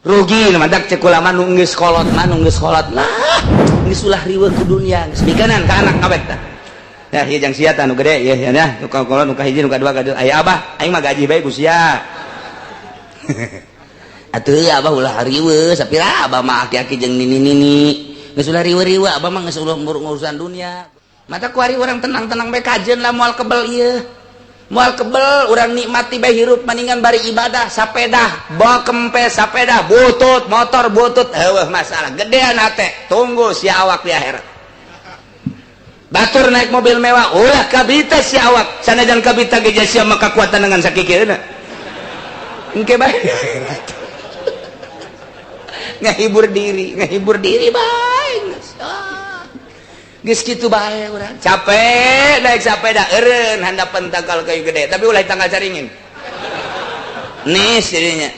Rugi madak cek ulama nu geus kolot mah, nu geus kolot mah geus ulah riweuh ku dunia, geus bikanan ka anak kabeh tah. Ya ieu jang sia tah nu gede ya ya nu kolot, nu kahiji, nu kadua kadua aya abah aing mah gaji bae ku sia. Atuh abah ulah riweuh sapira abah mah aki-aki jeung nini-nini geus ulah riweuh-riweuh, abah mah geus ulah ngurusan dunia. Mata kuari urang tenang-tenang bae kajeun lah, moal kebel ieu. Moal kebel urang nikmati bae hirup, mendingan bari ibadah, sapedah bawa kempes, sapeda butut, motor butut, heueuh masalah gedean hate tunggu si awak di akhirat. Batur naik mobil mewah ulah kabita si awak, sanajan kabita ge sia maka kekuatan dengan sakikeuna engke bae ngahibur diri, ngahibur diri bae. Geus kitu bae urang capek naik sepeda eureun handapan tangkal kayu gede, tapi ulah tangkal caringin nis jadinya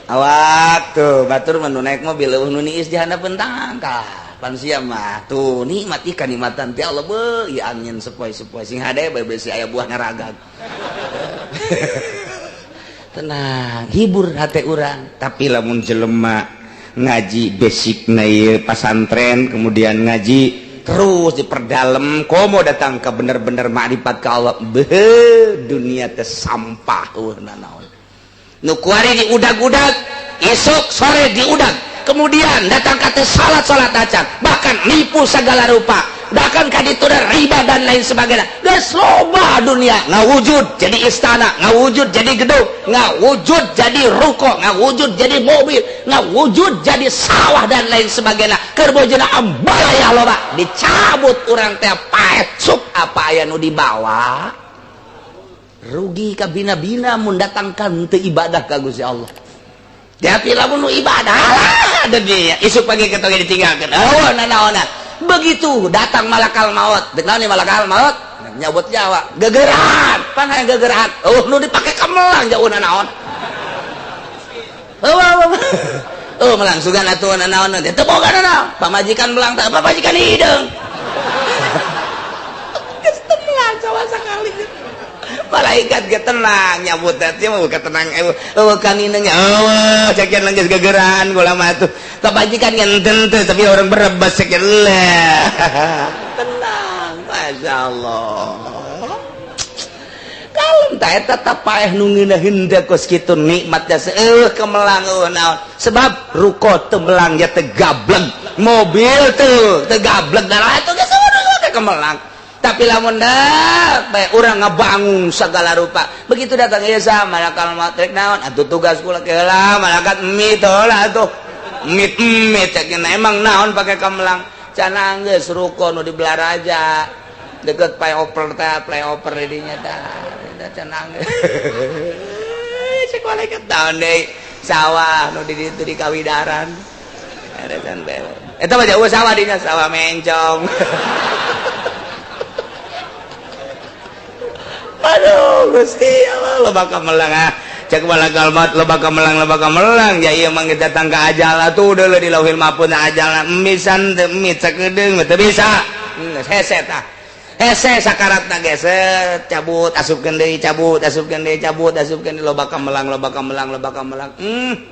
awak tuh. Batur mah nu naik mobil eueuh nu niis di handapeun tangkal, pan sia mah tuh nikmat ikan nikmatan ti Allah beuh ieu angin sepoi-sepoi sing hade bae besi aya buah ngaragag. Tenang, hibur hate urang. Tapi lamun jelema ngaji basic na ieu pasantren, kemudian ngaji terus diperdalam, komo datang ke bener-bener makrifat ke Allah, beuh dunia teh sampah, eueuh nanaon. Nu kuari diudag-udag, esok sore diudag, kemudian datang ka teh salat-salat acan, bahkan nipu segala rupa, bahkan kaditu riba dan lain sebagainya. Geus loba dunia ngawujud jadi istana, ngawujud jadi gedung, ngawujud jadi ruko, ngawujud jadi mobil, ngawujud jadi sawah dan lain sebagainya. Keur bojona ambalaya loba dicabut urang teh paet sup apa aya nu dibawa. Rugi kabina-bina mun datangkan teu ibadah ka Gusti Allah. Tapi lamun nu ibadah lah dunia isuk pagi ketong ditinggalkeun, oh nanaonan. Begitu datang malakal maut, dek naon malakal maut nyabut nyawa gegeran pan hayang gegeran, oh nu dipake kemelang jauh nanaon. Oh, oh, oh, melang sugan atuh nanaon teh teu boga nanaon, pamajikan melang teh pamajikan hideung geus teu melang sama sakali. Malaikat ge tenang nyabut teh mah bukan tenang, eueuh kanineng eueuh cekian geus gegeran kula mah atuh kebajikan ngenten teh, tapi orang berebas cekian lah tenang. Masya Allah, kalem tah eta paeh nu ngeunaheun teh kos kitu nikmat jasa eueuh kemelang eueuh naon, sebab ruko teu melang ya teu gableng, mobil teu teu gableng darah atuh geus kemelang. Tapi lamun dah bae urang ngabangun segala rupa, begitu datang ieu sa malakal maut rek naon atuh tugas kula heula malaikat mit heula atuh mit mit cek emang naon pake kemelang cenah geus ruko nu di Belaraja deket flyover teh, flyover di dinya tah cenah geus cek malaikat naon deui sawah nu di ditu di Kawidaran eta mah jauh sawah dinya sawah mencong. Aduh Gusti Allah, loba kamelang ah cek malakal maut loba kamelang, loba kamelang ya ieu mah datang ka ajal atuh deuleu di lauhil mahfuz ajal misan teu mit sakedeung teu bisa geus hese tah hese sakaratna geus cabut asupkeun deui, cabut asupkeun deui, cabut asupkeun deui, loba kamelang, loba kamelang, loba kamelang.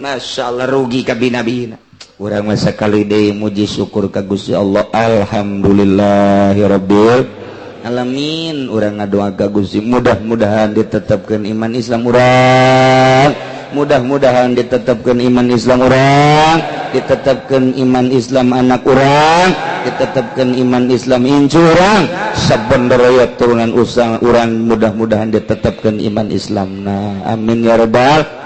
Masyaallah, rugi kabina-bina urang mah. Sakali deui muji syukur ka Gusti Allah, alhamdulillahirabbil alamin. Urang ngadoa ka Gusti mudah-mudahan ditetapkan iman Islam urang, mudah-mudahan ditetapkan iman Islam urang, ditetapkan iman Islam anak urang, ditetapkan iman Islam incu urang, sabenderaya turunan usang urang, mudah-mudahan ditetapkan iman Islam. Nah, amin ya rabbal.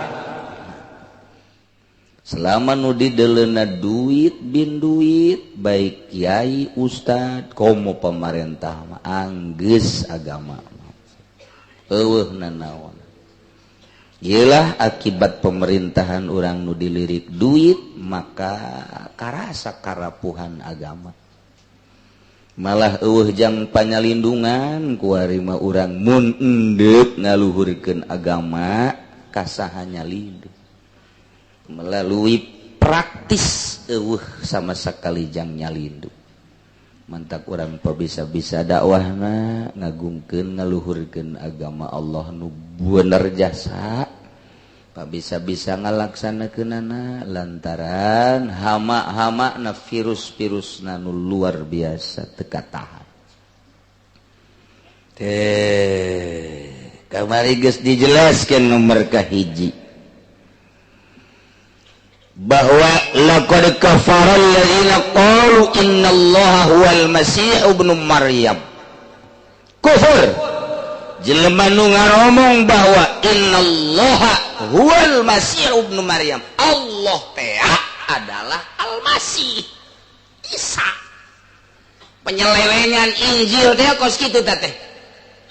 Selama nu dideleuna duit bin duit, baik kiai, ustad, komo pemerintah mah anggeus agama eueuh nanaon. Iyalah akibat pemerintahan orang nu dilirik duit, maka karasa karapuhan agama, malah eueuh jang panyalindungan. Kuari mah urang mun endeup ngaluhurkeun agama kasaha nyalindung melalui praktis eueuh sama sekali jang nyalindung. Mantak urang bisa-bisa dakwahna ngagungkeun ngaluhurkeun agama Allah nu bener jasa. Pak bisa-bisa ngalaksanakeunana lantaran hama-hama na virus-virus nu luar biasa teu katahan. Teh kamari geus dijelaskeun nomor kahiji bahwa laqad kafara alladziina qalu innallaha huwal masih ibnu Maryam. Kufur jelema nu ngaromong bahwa innallaha huwal masih ibnu Maryam, Allah teh adalah Al-Masih Isa. Penyelewengan Injil teh kos kitu teh.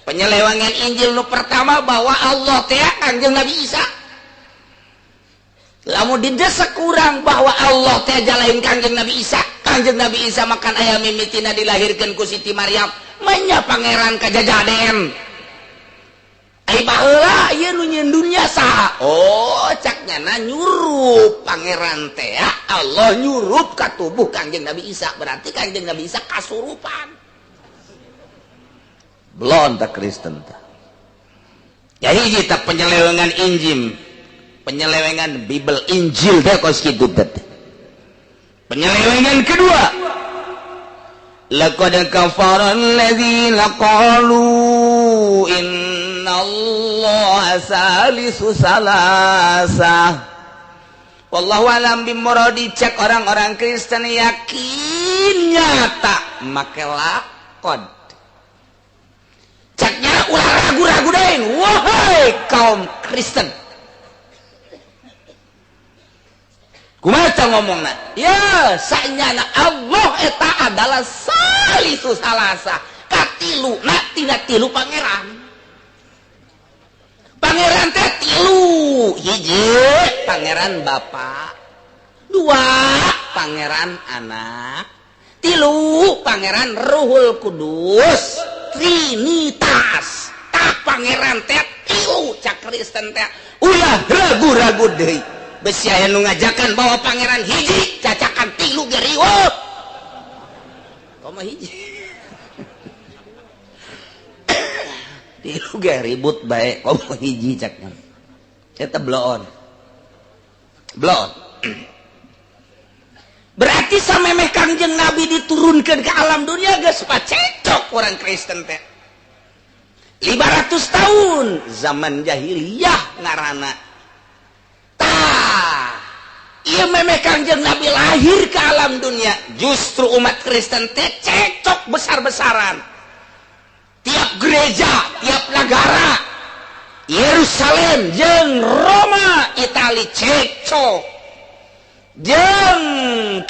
Penyelewengan Injil nu pertama bahwa Allah teh Kangjeng Nabi Isa. Lamun didesek kurang bahwa Allah teh jalain Kangjeng Nabi Isa, Kangjeng Nabi Isa makan aya mimitina dilahirkeun ku Siti Maryam, menya pangeran kajajaden. Ai baheula ieu nu nyieun dunya saha? Oh, cak nyana nyurup pangeran teh Allah nyurup ka tubuh Kangjeng Nabi Isa, berarti Kangjeng Nabi Isa kasurupan. Belon tak Kristen tah. Ya hiji tah penyelewengan Injil, penyelewengan Bible Injil teh kos kitu teh. Penyelewengan kedua, laqad kafara alladziina qalu innallaha salisu salasah. Wallahu alam bimuradi. Cek orang-orang Kristen yakin nyata make laqad. Ceknya ulah ragu-ragu deui, wahai kaum Kristen. Kumaha ngomongna? Ya, sanyana Allah eta adalah salisu salasa, katilu na tina tilu pangeran. Pangeran teh tilu, hiji pangeran bapa, dua pangeran anak, tilu pangeran Ruhul Kudus, Trinitas. Tah pangeran teh tilu cak Kristen teh ulah ragu-ragu deui. Besi aya nu ngajakan bahwa pangeran hiji cacakan tilu ge riweuh. Komo hiji. Tilu ge ribut bae komo hiji caknya. Eta bloon. Bloon. Berarti samemeh Kangjeng Nabi diturunkan ke alam dunia geus pacecok orang Kristen teh. 500 tahun zaman jahiliyah ngaranna. Iya memeh Kangjeng Nabi lahir ke alam dunia, justru umat Kristen teh cekcok besar-besaran. Tiap gereja, tiap negara, Yerusalem jeung Roma, Itali cekcok. Jeung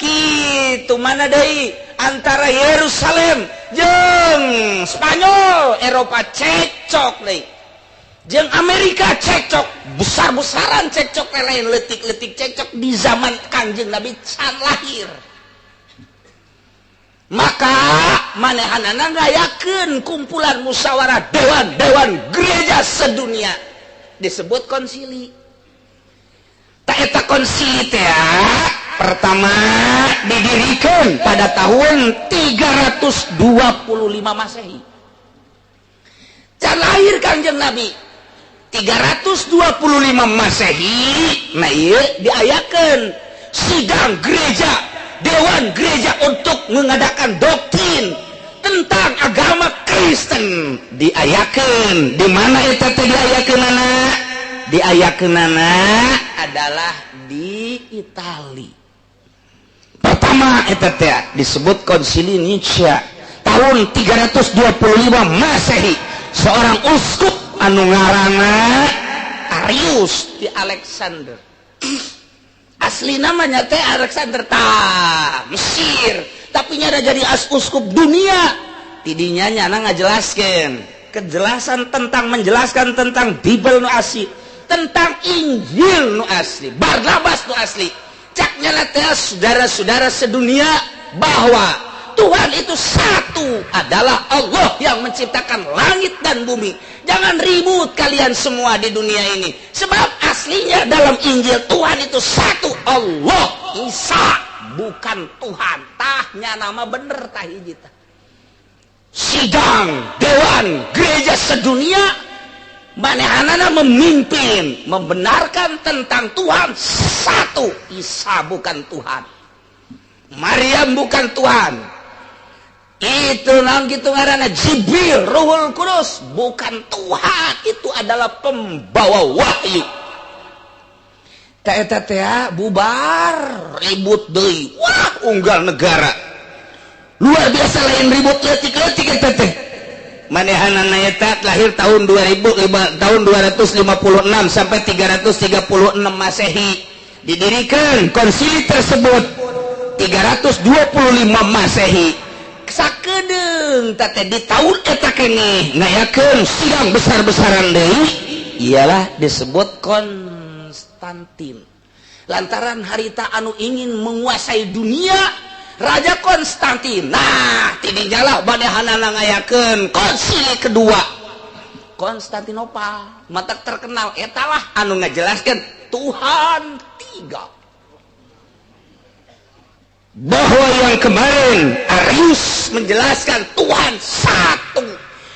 kitu mana deui antara Yerusalem jeung Spanyol, Eropa cekcok deui. Jeung Amerika cekcok, besar-besaran cekcok lain letik-letik cekcok di zaman Kangjeng Nabi can lahir. Maka manehanana ngayakeun kumpulan musyawarah dewan-dewan gereja sedunia disebut konsili. Ta eta konsili teh pertama didirikan pada tahun 325 Masehi. Can lahir Kangjeng Nabi 325 Masehi, nah ieu diayakeun sidang gereja, dewan gereja untuk mengadakan doktrin tentang agama Kristen. Diayakeun di mana eta teh diayakeunana? Diayakeunana adalah di Itali. Pertama eta teh disebut Konsili Nicea tahun 325 Masehi. Seorang uskup anu ngaranna Arius di Alexander. Asli namanya teh Alexander tah Mesir, tapi nyada jadi uskup dunia. Tidinya nyana ngajelaskeun kejelasan tentang menjelaskan tentang Bible nu asli, tentang Injil nu asli, Barnabas nu asli. Cak nyana teh saudara-saudara sedunia bahwa Tuhan itu satu, adalah Allah yang menciptakan langit dan bumi. Jangan ribut kalian semua di dunia ini. Sebab aslinya dalam Injil Tuhan itu satu, Allah Isa, bukan Tuhan. Tahnya nama bener tah hiji tah. Sidang dewan gereja sedunia Manehanana memimpin, membenarkan tentang Tuhan satu, Isa bukan Tuhan, Maryam bukan Tuhan. Itu naon kitu ngaranna Jibril, Ruhul Kudus bukan Tuhan, itu adalah pembawa wahyu. Ta eta teh bubar ribut deui. Wah, unggal negara. Luar biasa lain ribut leutik-leutik eta teh. Manehanana eta lahir tahun 2000 tahun 256 sampai 336 Masehi. Didirikan konsili tersebut 325 Masehi. Sakedeung teh di tahun eta keneh ngayakeun sidang besar-besaran deui, ialah disebut Konstantin. Lantaran harita anu ingin menguasai dunia Raja Konstantin. Nah, tidinya manehanana ngayakeun konsili kedua Konstantinopal. Matak terkenal etalah anu ngajelaskeun Tuhan tiga. Bahwa yang kemarin Arius menjelaskan Tuhan satu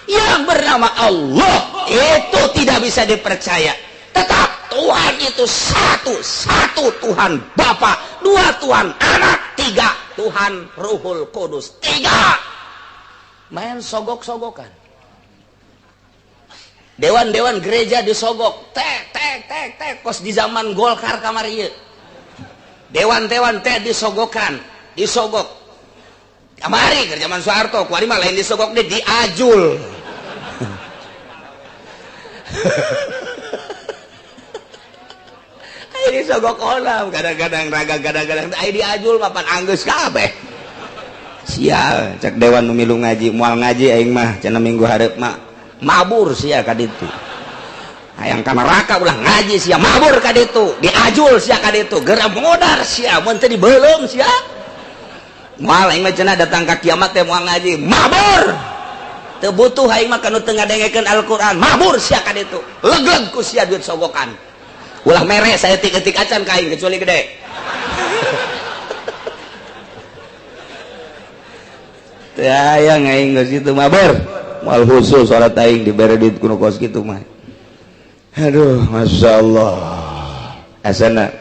yang bernama Allah, itu tidak bisa dipercaya. Tetap Tuhan itu satu, satu Tuhan Bapa, dua Tuhan Anak, tiga Tuhan Ruhul Kudus, tiga. Main sogok-sogokan. Dewan-dewan gereja disogok, tek tek tek tek, kos di zaman Golkar kamari ieu. Dewan-dewan teh disogokan, disogok. Kamari keur zaman Soeharto, kuari mah lain disogok deh, diajul. Ayo disogok olam, kadang-kadang raga, kadang-kadang ayo diajul mapan anggeus kabeh. Sial, cek dewan nu milu ngaji, moal ngaji aing mah cenah minggu hareup mah mabur sia ka ditu. Hayang ka neraka ulah ngaji sia, mabur ka ditu, diajul sia ka ditu, geura modar sia, mun teu dibeuleum sia. Moal aing mah cenah datang ka kiamat teh moal ngaji, mabur. Teu butuh aing mah kanu teu ngadengekeun Al-Qur'an, mabur sia ka ditu. Legleg ku sia duit sogokan. Ulah mere saya tik-tik acan ka aing kecuali gede. Teu hayang aing geus kitu mabur. Moal khusus salat aing dibere duit kuno kos kitu mah. Aduh, Masya Allah. Asana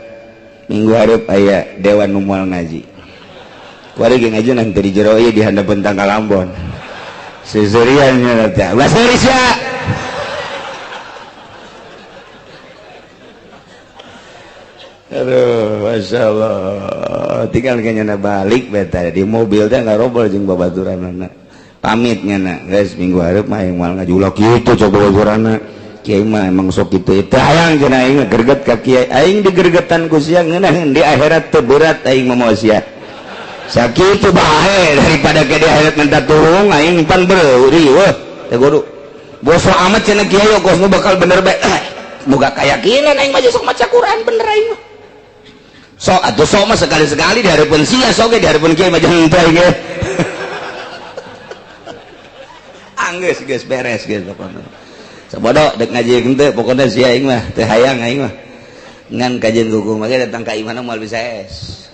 minggu hareup aya dewan nu moal ngaji. Kuari ge ngaji nanti di jero ieu di handapeun tangkal ambon. Seserian nya teh. Ulah seuri sia. Aduh, Masya Allah. Tinggal kayaknya balik beta di mobil teh ngarobol jeung babaturanana. Pamit nya guys minggu hareup mah aing moal ngaji ulah kitu coba babaturanna. Kiai mah emang sok kitu itu hayang cenah aing greget ka kiai aing digergetan ku sia ngeunaheun di akhirat teu berat aing mah moal sia. Sakitu bae daripada ke di akhirat minta turung aing pan beuri weuh teh kudu. Boso amat cenah kiai kos nu bakal bener bae. Boga keyakinan aing mah sok maca Quran bener aing mah. Sok atuh sok mah sekali-sekali di hareupeun sia sok ge di hareupeun kiai mah jeung teh ge. Anggeus geus beres geus pokona. Sabodo dek ngaji henteu pokona sia aing mah teu hayang aing mah. Ngan kajian hukum mah datang ka imahna moal bisa es.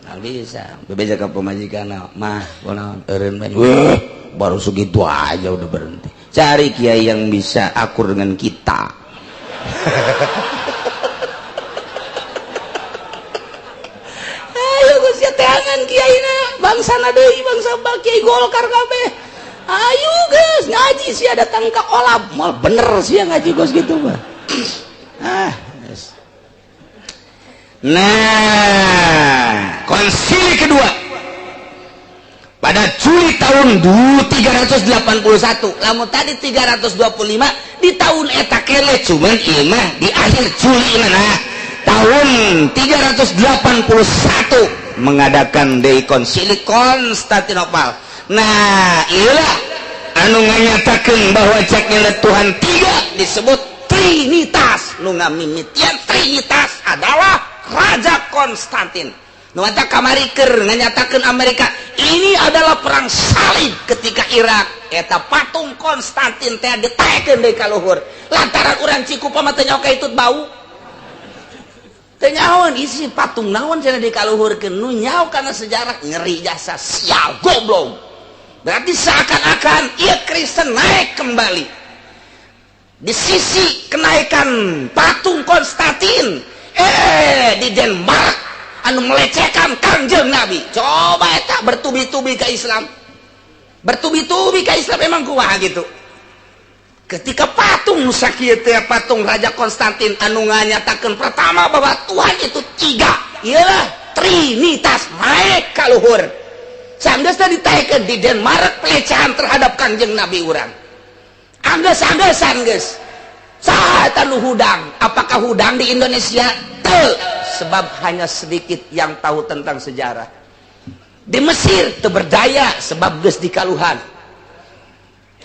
Moal bisa. Bebeja ka pamajikanna mah kunaon eureun bae. Weuh, baru segitu aja udah berhenti. Cari kiai yang bisa akur dengan kita. Ayo geus teangan kiaina, bangsana deui bangsa kiai Golkar kabeh. Ayo geus ngaji sia datang ka olab, moal bener sia ngaji geus gitu mah. Ah, yes. Nah, konsili kedua pada Juli tahun 381. Lamun tadi 325 di tahun eta kele cuman ieu mah di akhir Juli nah tahun 381 mengadakan deui konsili Konstantinopel. Nah, iyalah anu nganyatakeun bahwa ceknya Tuhan tiga disebut Trinitas. Nu ngamimitian Trinitas adalah Raja Konstantin. Nu eta kamari keur nganyatakeun Amerika ini adalah perang salib ketika Irak eta patung Konstantin teh ditaekeun deui ka luhur. Lantaran urang Cikupa mah teu nyaho ka itu bau. Teu nyahoan isi patung naon cenah dikaluhurkeun nu nyaho kana sejarah ngeri jasa sial goblok. Berarti seakan-akan ia Kristen naik kembali. Di sisi kenaikan patung Konstantin, di Denmark anu melecehkan Kangjeng Nabi. Coba eta bertubi-tubi ke Islam, bertubi-tubi ke Islam, emang kumaha gitu. Ketika patung sakieu teh, patung Raja Konstantin anu nganyatakeun pertama bahwa Tuhan itu tiga, iyalah Trinitas, naik ka luhur. Sanggeus teh ditaekeun di Denmark pelecehan terhadap Kangjeng Nabi urang. Anggeus-anggesan geus. Saha eta nu hudang? Apakah hudang di Indonesia? Teu, sebab hanya sedikit yang tahu tentang sejarah. Di Mesir teu berdaya sebab geus dikaluhan.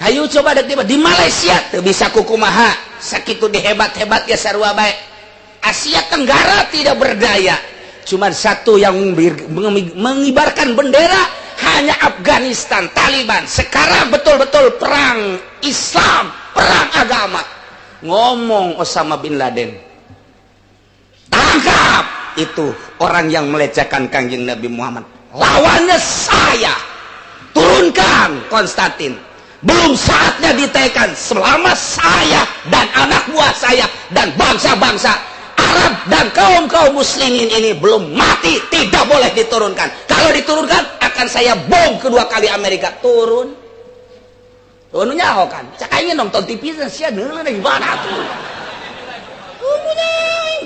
Hayu coba dek di Malaysia teu bisa kukumaha, sakitu dihebat-hebat ya sarua bae. Asia Tenggara tidak berdaya. Cuman satu yang mengibarkan bendera hanya Afghanistan, Taliban. Sekarang betul-betul perang Islam, perang agama. Ngomong Osama bin Laden, tangkap itu orang yang melecehkan Kangjeng Nabi Muhammad. Lawannya saya, turunkan Konstantin. Belum saatnya ditekan selama saya dan anak buah saya dan bangsa-bangsa Arab dan kaum-kaum muslimin ini belum mati, tidak boleh diturunkan. Kalau diturunkan akan saya bom kedua kali Amerika. Turun. Turun nyaho kan. Cak aing nonton TV sia deuleu gimana tuh. Turunnya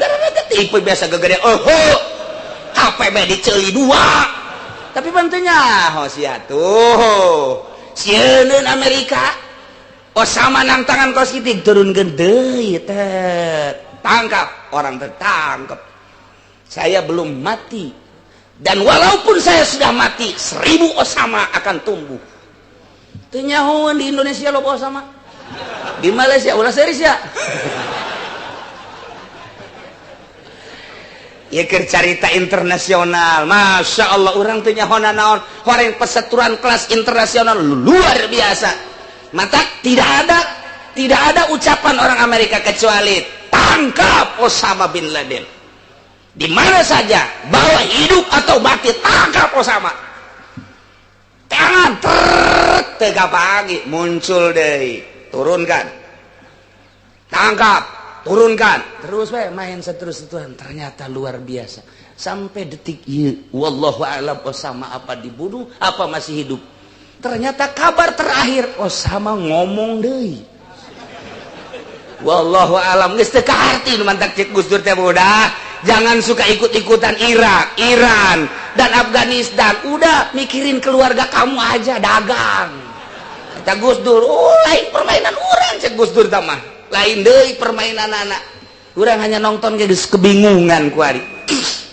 gara-gara TV biasa gegede. Oh, HP be diceuli dua. Tapi bantu nyaho sia tuh. Sieun Amerika. Osama nang tangan kos kitu turunkeun deui teh. Tangkap orang, tertangkap. Saya belum mati dan walaupun saya sudah mati, 1000 Osama akan tumbuh. Teu nyahoan di Indonesia loba Osama, di Malaysia ulah serius ya. Ya keur carita internasional, Masya Allah, orang teu nyaho naon, horeng perseteruan kelas internasional luar biasa. Mata tidak ada ucapan orang Amerika kecuali tangkap Osama bin Laden. Di mana saja, bawa hidup atau mati, tangkap Osama. Tangan tega pagi muncul deh, turunkan, tangkap, turunkan, terus we main seterus. Tuhan ternyata luar biasa sampai detik ini, wallahu alam, Osama apa dibunuh apa masih hidup. Ternyata kabar terakhir Osama ngomong deui, wallahu alam, geus teu kaharti. Nu mantak cek Gus Dur teh, udah jangan suka ikut-ikutan Irak, Iran dan Afghanistan, udah mikirin keluarga kamu aja, dagang. Kata Gus Dur, oh lain permainan orang, cek Gus Dur mah lain deui permainan anak orang, hanya nonton geus kebingungan kuari.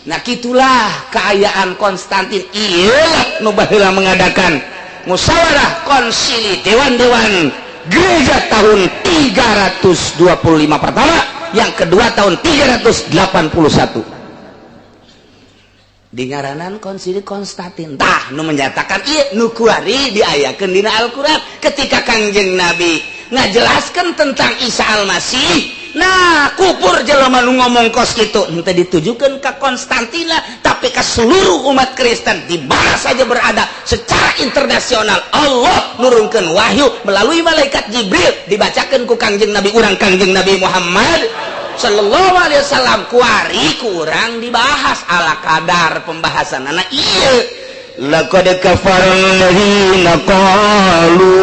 Nah, gitulah keayaan Konstantin. Iya, nu baheula mengadakan musyawarah konsili dewan-dewan gereja tahun 325 pertama, yang kedua tahun 381, di ngaranan konsili Konstantin. Tah, nu menyatakan ieu nu kuari diayakeun dina Al-Qur'an ketika Kangjeng Nabi ngajelaskan tentang Isa Al-Masih. Nah, kupur jelema nu ngomong kos kitu, henteu ditujukan ke Konstantina, tapi ke seluruh umat Kristen di mana saja berada secara internasional. Allah nurunkan wahyu melalui malaikat Jibril, dibacakan ku Kangjeng Nabi urang, Kangjeng Nabi Muhammad Sallallahu Alaihi Wasallam. Kuari kurang dibahas ala kadar pembahasan anak iya. Laqad kafara alladzina qalu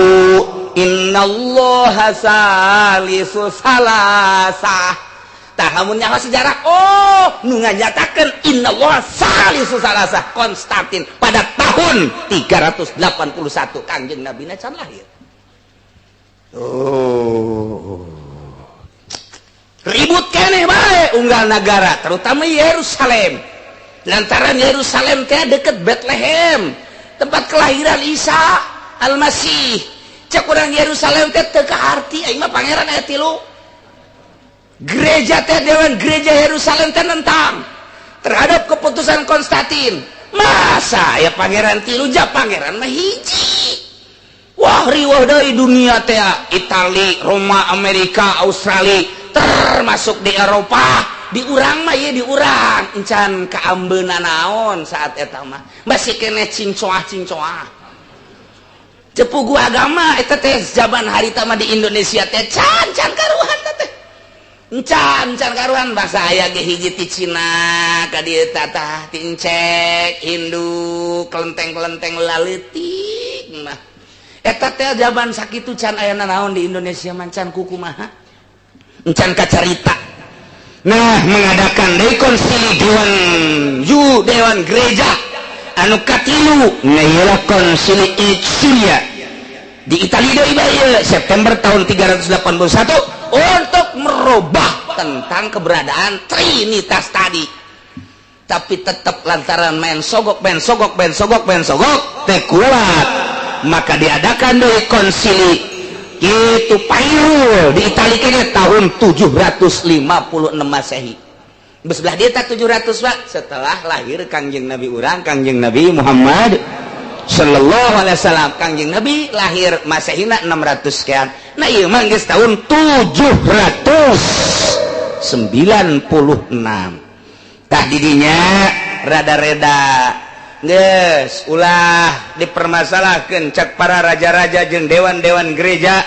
innallaha salisu salasah. Tah, lamun nyaho sejarah, oh nu nganyatakeun innallaha salisu salasah Konstantin pada tahun 381, Kangjeng Nabi can lahir. Oh, ribut keneh bae unggal negara, terutama Yerusalem, lantaran Yerusalem teh deket Bethlehem, tempat kelahiran Isa Al-Masih. Cek urang Yerusalem teh teu kaarti, aing mah pangeran aya tilu. Gereja teh, dewan gereja Yerusalem teh nentang terhadap keputusan Konstantin. Masa ya pangeran tilu, ja pangeran mah hiji. Wah, riweuh dari dunia teh, Itali, Roma, Amerika, Australia, termasuk di Eropa. Di urang mah ye, di urang encan kaambeuna naon saat eta mah, masih kene cincoah cincoah. Cek puguh agama eta teh zaman harita mah di Indonesia teh can can karuhan teh, encan can karuhan. Bahasa aya ge hiji ti Cina ka dieu, tah ti Encek Hindu, kelenteng-kelenteng laleutik mah eta teh. Zaman sakitu can aya naon di Indonesia, mancan kukumaha, encan kacarita. Nah, mengadakan deui konsili dewan ju dewan gereja anu katilu, nah, konsili Nicea di Italia deui bae, September tahun 381, untuk merubah tentang keberadaan Trinitas tadi. Tapi tetap lantaran main sogok, main sogok, main sogok, main sogok teh kuat, maka diadakan deui konsili itu Pairul di Italia kayaknya tahun 756 Masehi. Sebelah dia tak 700, Pak, setelah lahir Kangjeng Nabi urang, Kangjeng Nabi Muhammad Sallallahu Alaihi Wasallam. Kangjeng Nabi lahir Masehina 600 sekian. Nah, iya mah geus tahun 796. Tah, didinya rada-reda geus ulah dipermasalahkan cek para raja-raja jeung dewan-dewan gereja.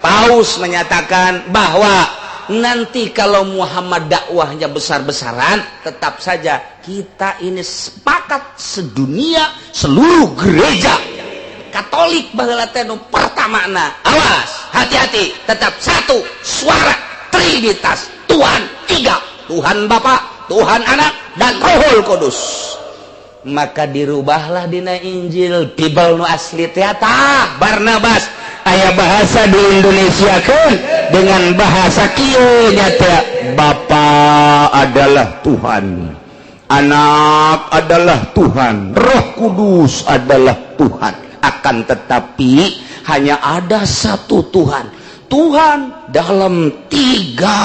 Paus menyatakan bahwa nanti kalau Muhammad dakwahnya besar-besaran, tetap saja kita ini sepakat sedunia, seluruh gereja Katolik baheula teh nu pertamana, awas, hati-hati, tetap satu suara, Trinitas, Tuhan tiga, Tuhan Bapa, Tuhan Anak, dan Rohul Kudus. Maka dirubahlah dina Injil, Bible nu asli teh. Barnabas aya bahasa di Indonesia kan dengan bahasa kieu nyata, Bapa adalah Tuhan, Anak adalah Tuhan, Roh Kudus adalah Tuhan, akan tetapi hanya ada satu Tuhan, Tuhan dalam tiga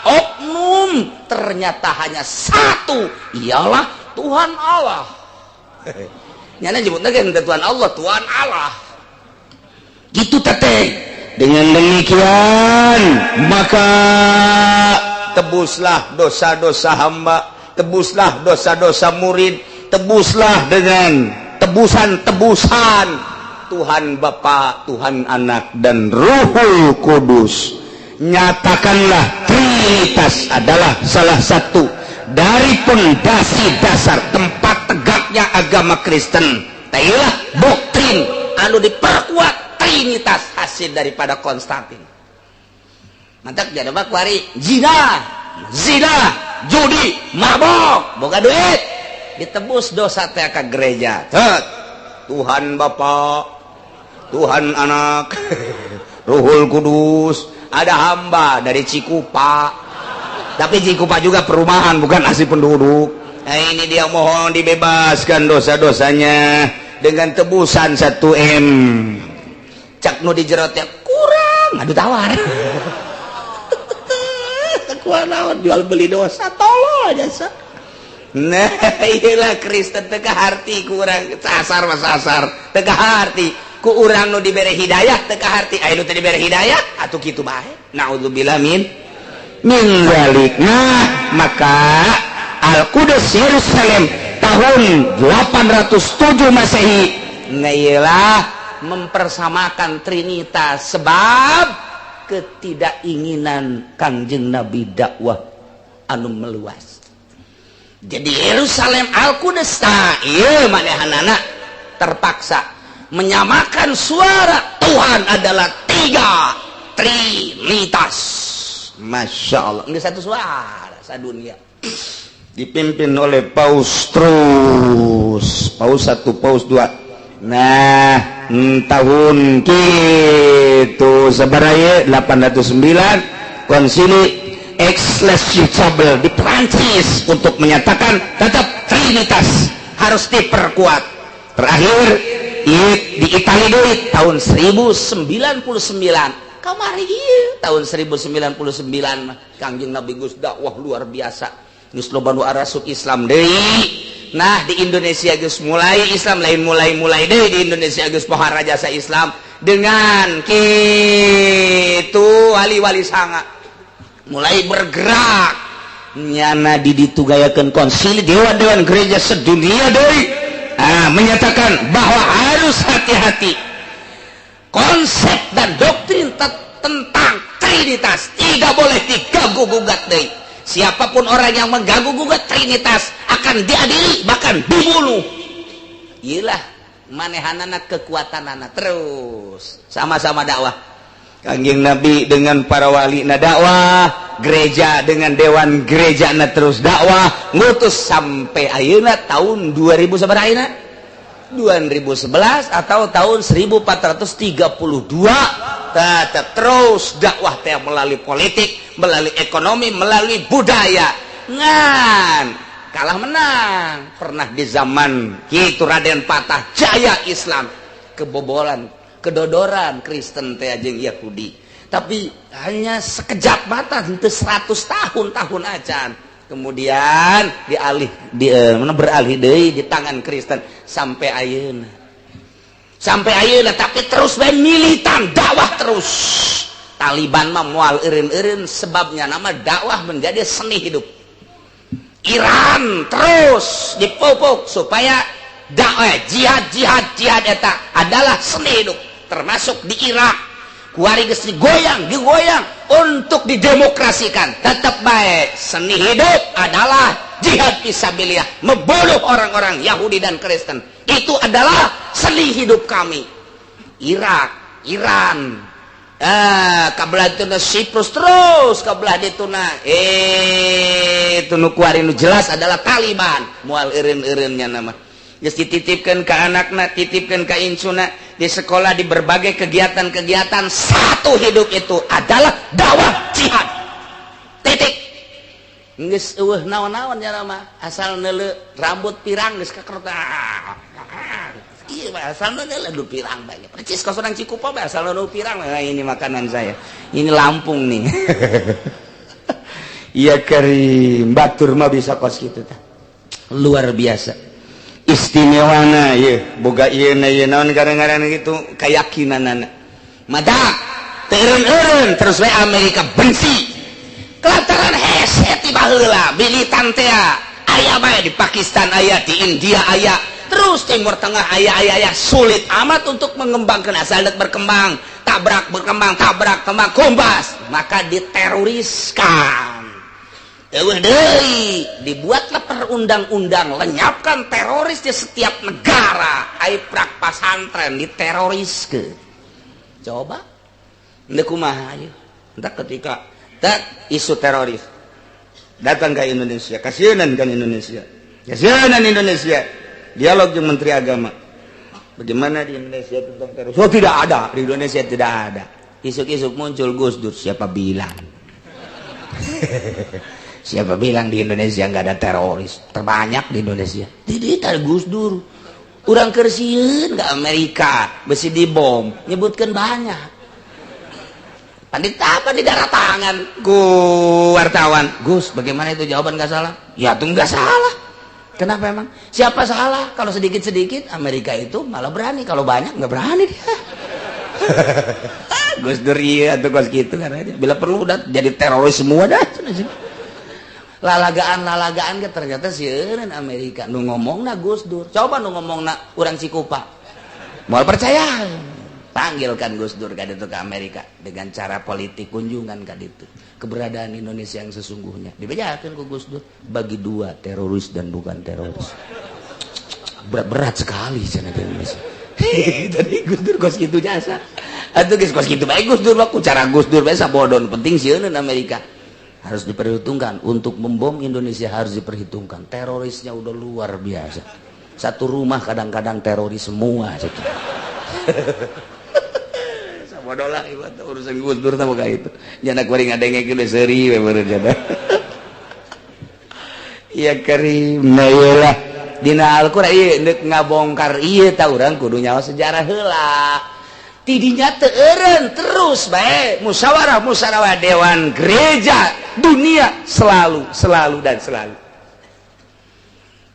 oknum ternyata hanya satu, ialah Tuhan Allah. Nyana nyebutnya kan Tuhan Allah, Tuhan Allah gitu teteh. Dengan demikian maka tebuslah dosa-dosa hamba, tebuslah dosa-dosa murid, tebuslah dengan tebusan-tebusan Tuhan Bapa, Tuhan Anak, dan Ruhul Kudus. Nyatakanlah Trinitas adalah salah satu dari pondasi dasar tempat tegaknya agama Kristen. Tailah doktrin anu diperkuat Trinitas hasil daripada Konstantin. Mantap, jadi mah kuari zina, zina, judi, mabok, boga duit, ditebus dosa teh ka gereja. Cet. Tuhan Bapa, Tuhan Anak, Ruhul Kudus, ada hamba dari Cikupa. Tapi Cikupa juga perumahan, bukan asli penduduk. Nah, ini dia mohon dibebaskan dosa-dosanya dengan tebusan 1 M. Cak nu di jero teh kurang, aduh, tawar. Kuat naon jual beli dosa, tolol aja sa. Nah, iyalah Kristen teu kaharti ku urang, sasar mah sasar, teu kaharti ku urang nu dibere hidayah, teu kaharti. Aya nu teu dibere hidayah atuh kitu bae. Naudzubillah min min dzalik. Nah, maka Al-Qudus Yerusalem tahun 807 Masehi. Nah, iyalah mempersamakan Trinitas sebab ketidakinginan Kangjeng Nabi dakwah anu meluas. Jadi Yerusalem Al-Qudus, nah, iya, manehanana terpaksa menyamakan suara Tuhan adalah tiga, Trinitas. Masya Allah, enggak satu suara sadunia, dipimpin oleh Paus terus, Paus satu, Paus dua. Nah, tahun gitu sebenarnya 809 konsili Aix-les-Chapelle di Prancis untuk menyatakan tetap Trinitas harus diperkuat. Terakhir di Italia deui tahun 1099 kamari ieu. Tahun 1099 mah Kangjeng Nabi geus dakwah luar biasa, geus loba nu arasup Islam deui. Nah, di Indonesia geus mulai Islam, lain mulai-mulai deui, di Indonesia geus pohara jasa Islam dengan kitu wali-wali sanga mulai bergerak. Nyana di ditugayakeun konsili dewan-dewan gereja sedunia deui, ah, menyatakan bahwa harus Harus hati-hati, konsep dan doktrin tentang Trinitas tidak boleh diganggu gugat deh. Siapapun orang yang mengganggu gugat Trinitas akan diadili, bahkan dibunuh. Iyalah, manehanana kekuatan anak terus sama-sama dakwah. Kangjeng Nabi dengan para wali na dakwah, gereja dengan dewan gereja na terus dakwah, ngutus sampai ayeuna tahun 2000 sabaraha ayeuna, 2011 atau tahun 1432, tetap terus dakwah teh melalui politik, melalui ekonomi, melalui budaya. Ngan kalah menang pernah di zaman gitu Raden Patah jaya Islam, kebobolan, kedodoran Kristen teh jeung Yahudi, tapi hanya sekejap mata, henteu 100 tahun-tahun acan kemudian dialih di mana, beralih deui di tangan Kristen sampai ayeuna, sampai ayeuna. Tapi terus bae militan dakwah terus. Taliban mah moal eureun-eureun, sebabnya nama dakwah menjadi seni hidup. Iran terus dipupuk supaya dakwah jihad, jihad, jihad eta adalah seni hidup. Termasuk di Irak kuari geus digoyang, digoyang untuk didemokrasikan, tetap baik seni hidup adalah jihad fisabilillah, membunuh orang-orang Yahudi dan Kristen itu adalah seni hidup kami. Irak, Iran, kabelah itu Siprus, terus kabelah dituna itu nu kuari nu jelas adalah Taliban moal eureun-eureunnya. Nama geus dititipkeun ke anakna, titipkeun ke incuna di sekolah, di berbagai kegiatan-kegiatan, satu hidup itu adalah dakwah jihad, titik. Geus eueuh naon-naon nya mah, asal neuleu rambut pirang geus kakerta. Iya, asal neuleu lu pirang bae, percis kos urang Cikupa bae, asal nu pirang. Nah, ini makanan saya ini, Lampung nih. Iya, kerim batur mah bisa kos gitu tah, luar biasa istimewana. Ye boga ieu na, ieu naon kadang-kadang gitu keyakinan mada teureun-eureun terus we. Amerika benci kelantaran hese ti baheula militan teh aya bae di Pakistan, aya di India, aya terus Timur Tengah, aya, aya, aya. Sulit amat untuk mengembangkan, asal berkembang tabrak, berkembang tabrak, kembang kombas, maka diteroriskan. Deui dibuatlah perundang-undang lenyapkan teroris di setiap negara. Ai prak pasantren diteroris ke, coba ndek kumaha ayo. Entah ketika tak isu teroris datang ke Indonesia, kasihanan kan Indonesia, kasihanan Indonesia. Dialog dengan Menteri Agama, bagaimana di Indonesia tentang teroris? Oh, tidak ada di Indonesia, tidak ada. Isuk-isuk muncul Gus Dur, "Siapa bilang? Siapa bilang di Indonesia nggak ada teroris? Terbanyak di Indonesia." Tidak Gus Dur, urang keur sieun ke Amerika besi dibom, nyebutkan banyak. Pandit apa di darah tangan ku wartawan, "Gus, bagaimana itu jawaban, nggak salah ya?" Tuh, nggak salah. Kenapa emang? Siapa salah? Kalau sedikit-sedikit Amerika itu malah berani, kalau banyak nggak berani dia. Gus Dur iya atau kos gitu kan aja. Bila perlu udah jadi teroris semua dah. Lalagaan lalagaan ke ternyata sieun Amerika. Nu ngomongna Gus Dur. Coba nu ngomongna urang Cikupa. Mau percaya? Panggilkan Gus Dur ka ditu ke Amerika dengan cara politik, kunjungan ka ditu. Keberadaan Indonesia yang sesungguhnya dibejakeun ku Gus Dur, bagi dua, teroris dan bukan teroris. Berat-berat sekali cenah di Indonesia. Tadi Gus Dur kos kitu jasa. Atuh geus kos kitu bae Gus Dur mah, ku cara Gus Dur bae sabodon, penting sieun Amerika. Harus diperhitungkan, untuk membom Indonesia harus diperhitungkan. Terorisnya udah luar biasa. Satu rumah kadang-kadang teroris semua gitu. Sabodo lah urusan Gus Dur sama kayak itu. Jana kuring ngadenge geus seuri we meureun jana. Iya karim, nah iyalah dina Al-Qur'an ieu deuk ngabongkar ieu ta urang kudu nyawa sejarah heula. Tidinya teu eureun, terus bae musyawarah, musyawarah dewan gereja dunia, selalu, selalu dan selalu.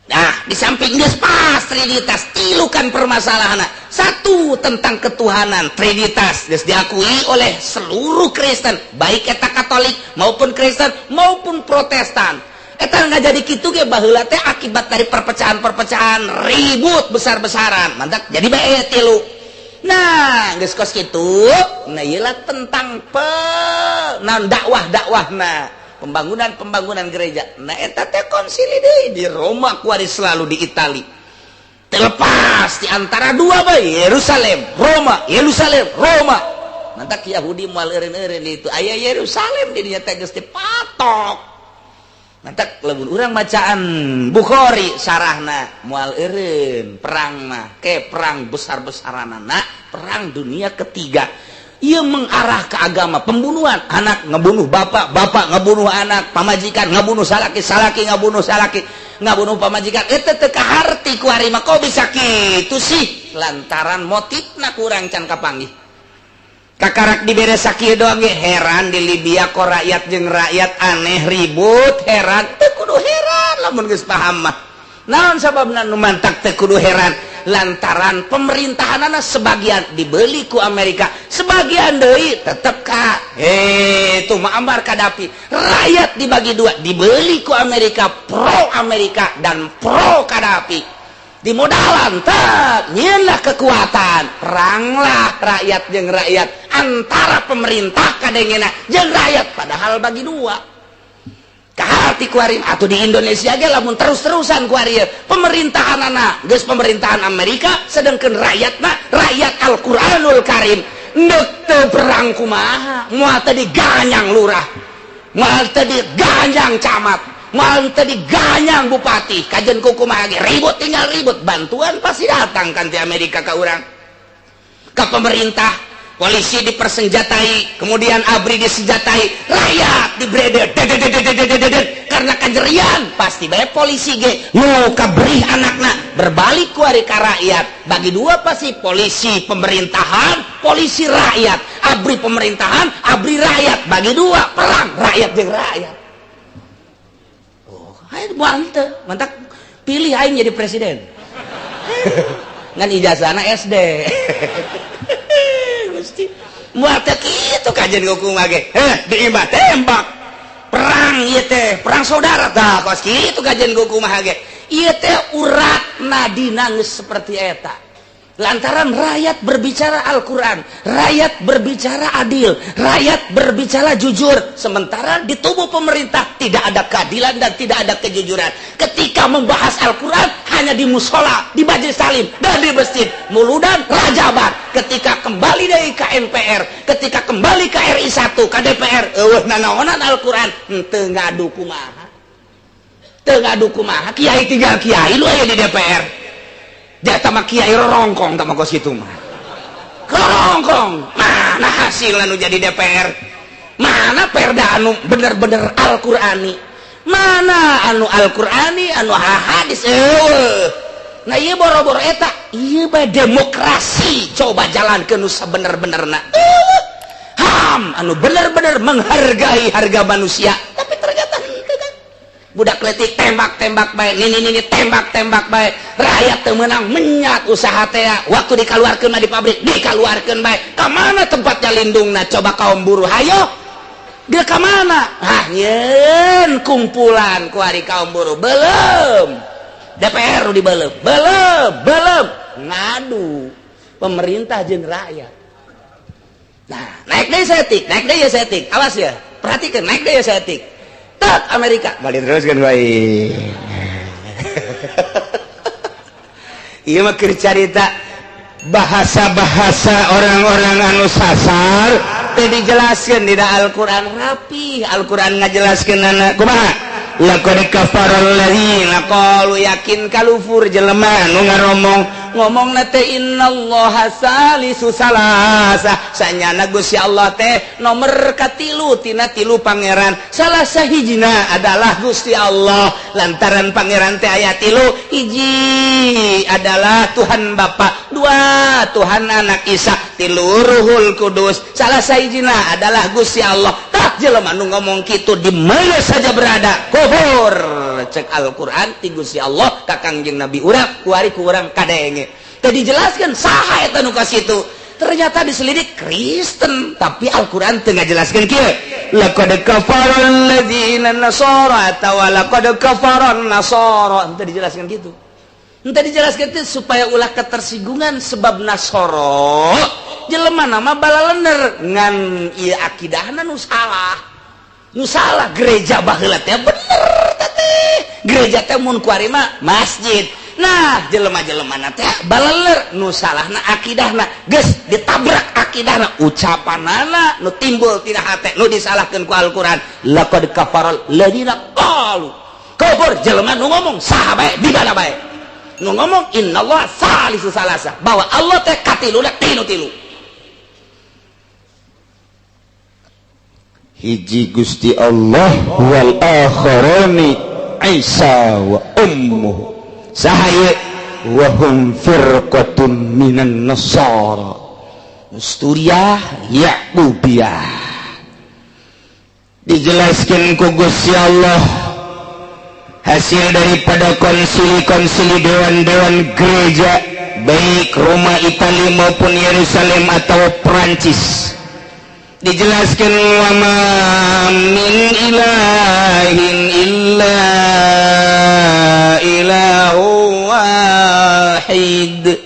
Nah, di samping geus pas Trinitas, tilu kan permasalahan. Satu tentang ketuhanan Trinitas geus diakui oleh seluruh Kristen, baik eta Katolik maupun Kristen maupun Protestan. Eta nggak jadi kitu ge baheula teh akibat dari perpecahan-perpecahan, ribut besar-besaran, mantak jadi bae tilu. Nah, geus kos kitu. Nah, ieu tentang pe nah dakwah-dakwahna, pembangunan-pembangunan gereja. Nah, eta teh konsili deui di Roma kuari, selalu di Itali, terlepas di antara dua bae, Yerusalem Roma, Yerusalem Roma. Mantak Yahudi moal eureun-eureun itu aya Yerusalem di dinya teh geus dipatok. Mantak lamun urang bacaan Bukhari sarahna moal eureun perang mah ke perang besar-besaranana, perang dunia ketiga. Ia mengarah ke agama, pembunuhan, anak ngebunuh bapak, bapak ngebunuh anak, pamajikan ngebunuh salaki, salaki ngebunuh salaki, ngebunuh pamajikan. Itu teu kaharti ku ari mah, kok bisa kitu sih? Lantaran motifna kurang can kapanggih. Kakarak dibere sakieu doang ge heran, di Libya kok rakyat jeung rakyat aneh ribut, heran. Teu kudu heran lamun geus paham mah. Naon sababna nu mantak teu kudu heran? Lantaran pemerintahanana sebagian dibeli ku Amerika, sebagian deui tetep ka itu Muammar Gaddafi. Rakyat dibagi dua, dibeli ku Amerika, pro Amerika dan pro Gaddafi, dimodalan tak nyieunlah kekuatan, peranglah rakyat jeung rakyat, antara pemerintah kadengena jeung rakyat, padahal bagi dua. Kaharti kuari atau di Indonesia ge lamun terus-terusan kuari pemerintahan anak geus pemerintahan Amerika, sedangkan rakyatna rakyat Al-Qur'anul Karim, ndek teu perang kumaha? Moal teu diganyang lurah, moal teu diganyang camat, moal teu diganyang bupati. Kajen ku kumaha ge ribut, tinggal ribut. Bantuan pasti datang kan di Amerika ke urang, ke pemerintah. Polisi dipersenjatai, kemudian ABRI disenjatai, rakyat dibredet karena kajerian. Pasti bae polisi ge nu kaberih anakna berbalik ku ari ka rakyat. Bagi dua pasti, polisi pemerintahan, polisi rakyat, ABRI pemerintahan, ABRI rakyat, bagi dua, perang rakyat jeung rakyat. Oh, ayo mantep mantap, pilih aing jadi presiden ngan ijazahna SD. Gusti, moal teh kitu kajian kumaha ge? Heh, di imah tembak, perang ieu teh, perang saudara. Tah, kos kitu kajian kumaha ge. Ieu teh uratna dina geus seperti eta, lantaran rakyat berbicara Al-Quran, rakyat berbicara adil, rakyat berbicara jujur, sementara di tubuh pemerintah tidak ada keadilan dan tidak ada kejujuran. Ketika membahas Al-Quran hanya di musola, di majelis taklim, dan di masjid, muludan, rajaban. Ketika kembali dari KMPR, ketika kembali ke RI 1, ke DPR, eueuh nanaonan Al-Quran, henteu ngadu kumaha, teu ngadu kumaha? Kiai tinggal kiai lu aya di DPR. Jatah mah kiai rorongkong, tah mah kos kitu mah. Rorongkong. Mana hasil anu jadi DPR? Mana perda anu bener-bener Al-Qur'ani? Mana anu Al-Qur'ani, anu hadis? Eueuh. Nah, ieu boro-boro eta, ieu bae demokrasi coba jalankeun nu sabener-benerna. Eueuh. HAM anu bener-bener menghargai harga manusia, tapi ternyata henteu kan. Budak letik tembak-tembak bae, nini nini tembak-tembak bae, rakyat teu meunang menyat usaha teh. Waktu dikaluarkeun mah di pabrik dikaluarkeun bae. Ka mana tempatnya lindungna coba kaum buruh? Hayo dia ka mana? Ah, nyieun kumpulan ku ari kaum buruh, belum DPR di belum belum belum ngadu pemerintah jeung rakyat. Nah, naik deui saeutik, naik deui ya saeutik. Awas ya, perhatikan, naik deui ya saeutik. Tak Amerika balik terus kan baik. Iya mah keur carita bahasa-bahasa orang-orang anu sasar teh dijelaskeun di Al-Qur'an rapi. Al-Qur'an ngajelaskeun anak kumaha? Laqad kafara alladzina qalu, yakin kalufur jelema nu ngaromong, ngomong teh innallaha salisu salasa, sanyana Gusti Allah teh nomor katilu tina tilu pangeran, salah sahijina adalah Gusti Allah. Lantaran pangeran teh aya tilu, hiji adalah Tuhan Bapa, dua Tuhan Anak Isa, tilu Ruhul Kudus, salah sahijina adalah Gusti Allah. Tak jelema nu ngomong kitu di mana saja berada kufur, cek Al-Qur'an ti Gusti Allah ka Kangjeng Nabi urang kuari ku urang kadenge. Tadi dijelaskan saha eta nu kasitu. Ternyata diselidik Kristen, tapi Al-Qur'an teu ngajelaskeun kieu. Laqad kafara alladzina nasara atawa laqad kafara nasara, henteu dijelaskan gitu. Henteu dijelaskan itu supaya ulah ketersinggungan, sebab Nasoro jelema nama balalener ngan ieu akidahna nu salah. Nu salah gereja baheula teh bener teh. Gereja teh mun kuari mah masjid. Nah, jelema-jelema teh baleler nu salahna akidahna, geus ditabrak akidahna, ucapanana nu timbul tina hate nu disalahkeun ku Al-Qur'an. Laqad kafaral ladina qalu. Kufur jelema nu ngomong saha bae di mana bae. Nu ngomong innallaha salisu salasa, bahwa Allah teh katiluna tinu tilu. Hiji Gusti Allah wal akharani Isa wa ummuhu. Saha wa hum firqatun minan nasara. Nusturiyah Yaqubiyah. Dijelaskan ku Gusti Allah hasil daripada konsili-konsili dewan-dewan gereja baik Roma, Itali maupun Yerusalem atau Perancis. Dijelaskan wa ma min ilahin illa ilahu wahid.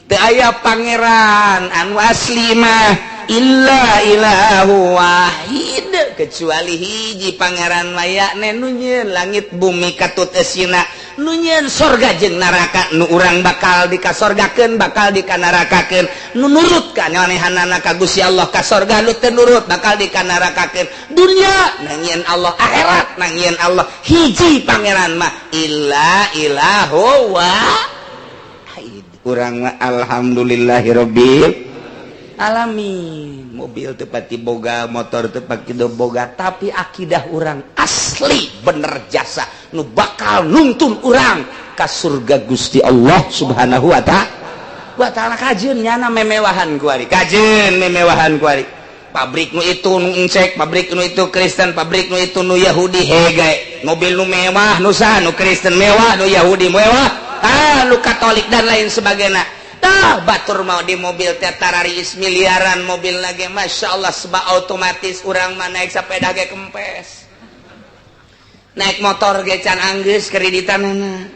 Teu aya pangeran anu asli mah illa ilahu wahid, kecuali hiji pangeran mayakne nu nyieun langit bumi katut esina, nu nyieun sorga jeung neraka, nu urang bakal dikasorgakeun bakal dikanarakakeun, nu nurut ka nyanehanana ka Gusti Allah ka sorga, nu teu nurut bakal dikanarakakeun. Dunya na nyieun Allah, akhirat na nyieun Allah, hiji pangeran mah illa ilahu wahid. Urang mah alhamdulillahirabbil alamin. Mobil teu pati boga, motor teu pati boga, tapi akidah urang asli bener jasa nu bakal nuntun urang ka surga Gusti Allah Subhanahu wa ta'ala. Kajeun nyana memewahan kuari, kajeun memewahan kuari. Pabrik nu itu nu encek, pabrik nu itu Kristen, pabrik nu itu nu Yahudi hege. Mobil nu mewah nu saha, nu Kristen mewah, nu Yahudi mewah, nu Katolik dan lain sebagainya. Tah batur mau di mobil teh tararis miliaran mobil lagi, masya Allah, sebab otomatis urang mah naik sepeda ge kempes, naik motor ge can anggeus kreditanana,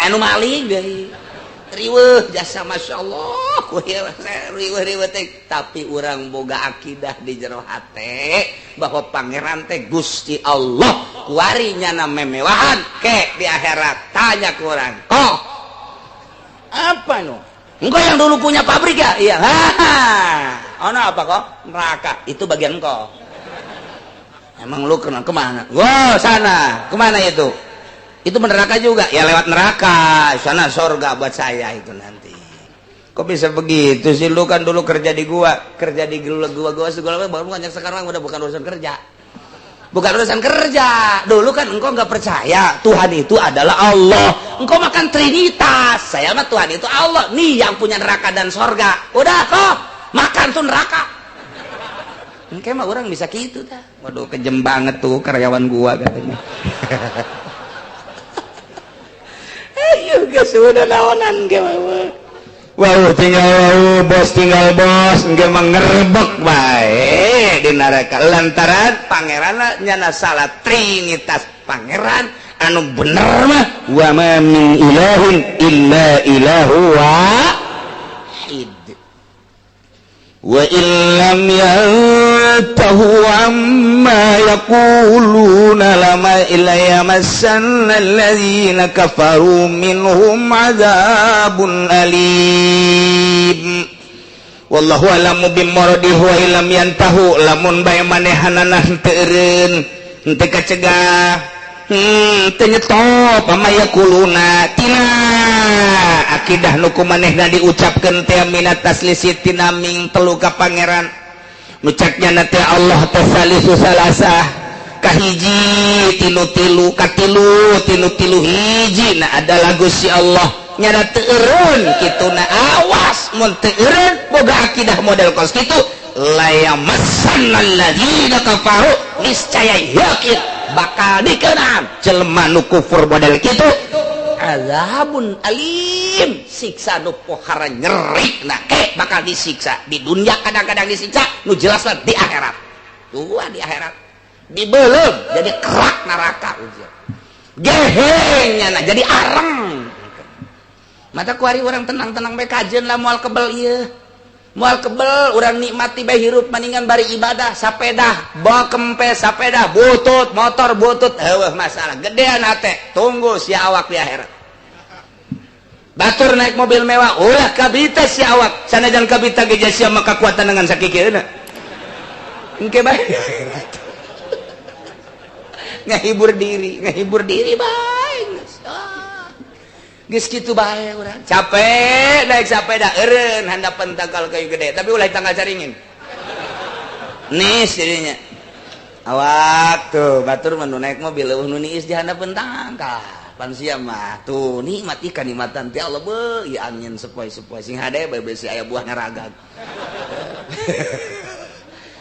anu maling deui riweuh jasa, masya Allah, riweuh-riweuh teh. Tapi urang boga akidah di jero hate bahwa pangeran teh Gusti Allah, kuari nyana memewahan ke di akhirat tanya ku urang kok apa no? Engkau yang dulu punya pabrik ya? Iya. Oh, no, apa kok? Neraka. Itu bagian engkau. Emang lu kena kemana? Wow, sana. Kemana itu? Itu neraka juga. Ya lewat neraka. Sana sorga buat saya itu nanti. Kok bisa begitu sih? Lu kan dulu kerja di gua. Kerja di gua segala baru banyak, sekarang udah bukan urusan kerja. Bukan urusan kerja. Dulu kan engkau nggak percaya Tuhan itu adalah Allah. Engkau makan Trinitas. Saya mah Tuhan itu Allah. Nih yang punya neraka dan sorga. Udah kok makan tuh neraka. Engkau mah orang bisa gitu dah. Waduh, kejem banget tuh karyawan gua katanya. Ayo geus udah naonan ge mah. Wow, tinggal wow, bos tinggal bos, engke mah ngerebek bae di neraka lantaran pangeran nyana salah Trinitas. Pangeran anu bener mah wa ma min ilahin illa ilahu wahid. Wa illam yantahu amma yaquluna lama illa yamassanna alladzina kafaru minhum adzabun alim. Wallahu a'lamu bimuradihi wa illam yantahu, lamun bae manehanana henteu eureun, henteu kacegah, teu nyetop ama yaquluna tina akidah nu ku manehna diucapkeun teh minat taslisi tina ming telu ka pangeran. Nu cek nyana teh Allah teh salisu salasah, kahiji tinu tilu, katilu tinu tilu hiji na adalah Gusti Allah. Nyana teu eureun kituna, awas mun teu eureun boga akidah model kos kitu, layamassanna alladzina kafaru, niscaya yakin bakal dikenaan jelema nu kufur model kitu Azabun alim, siksa nu pohara nyeri. Nah, ke bakal disiksa di dunia, kadang-kadang disiksa nu jelas lah di akhirat. Tuh di akhirat dibelum jadi kerak neraka, gehengnya nah jadi areng. Mata kuari orang tenang-tenang bae kajen lah, moal kebel ieu, moal kebel. Urang nikmati bae hirup, maningan bari ibadah. Sapeda bawa kempes, sapeda butut, motor butut, heueuh masalah gedean hate. Tunggu si awak di akhirat. Batur naik mobil mewah, ulah kabita si awak. Sanajan kabita ge sia maka kekuatan dengan sakikeuna engke bae di akhirat. Ngahibur diri, ngahibur diri bae. Geus kitu bae urang. Capek naik sepeda, eureun handapan tangkal kayu gede, tapi ulah tangkal caringin. Nis jadinya. Awak tuh batur mah naik mobil eueuh nu niis di handapeun tangkal. Pan sia mah tuh nikmat ikan nikmatan ti Allah beuh, ieu angin sepoi-sepoi sing hade bae besi aya buah ngaragag.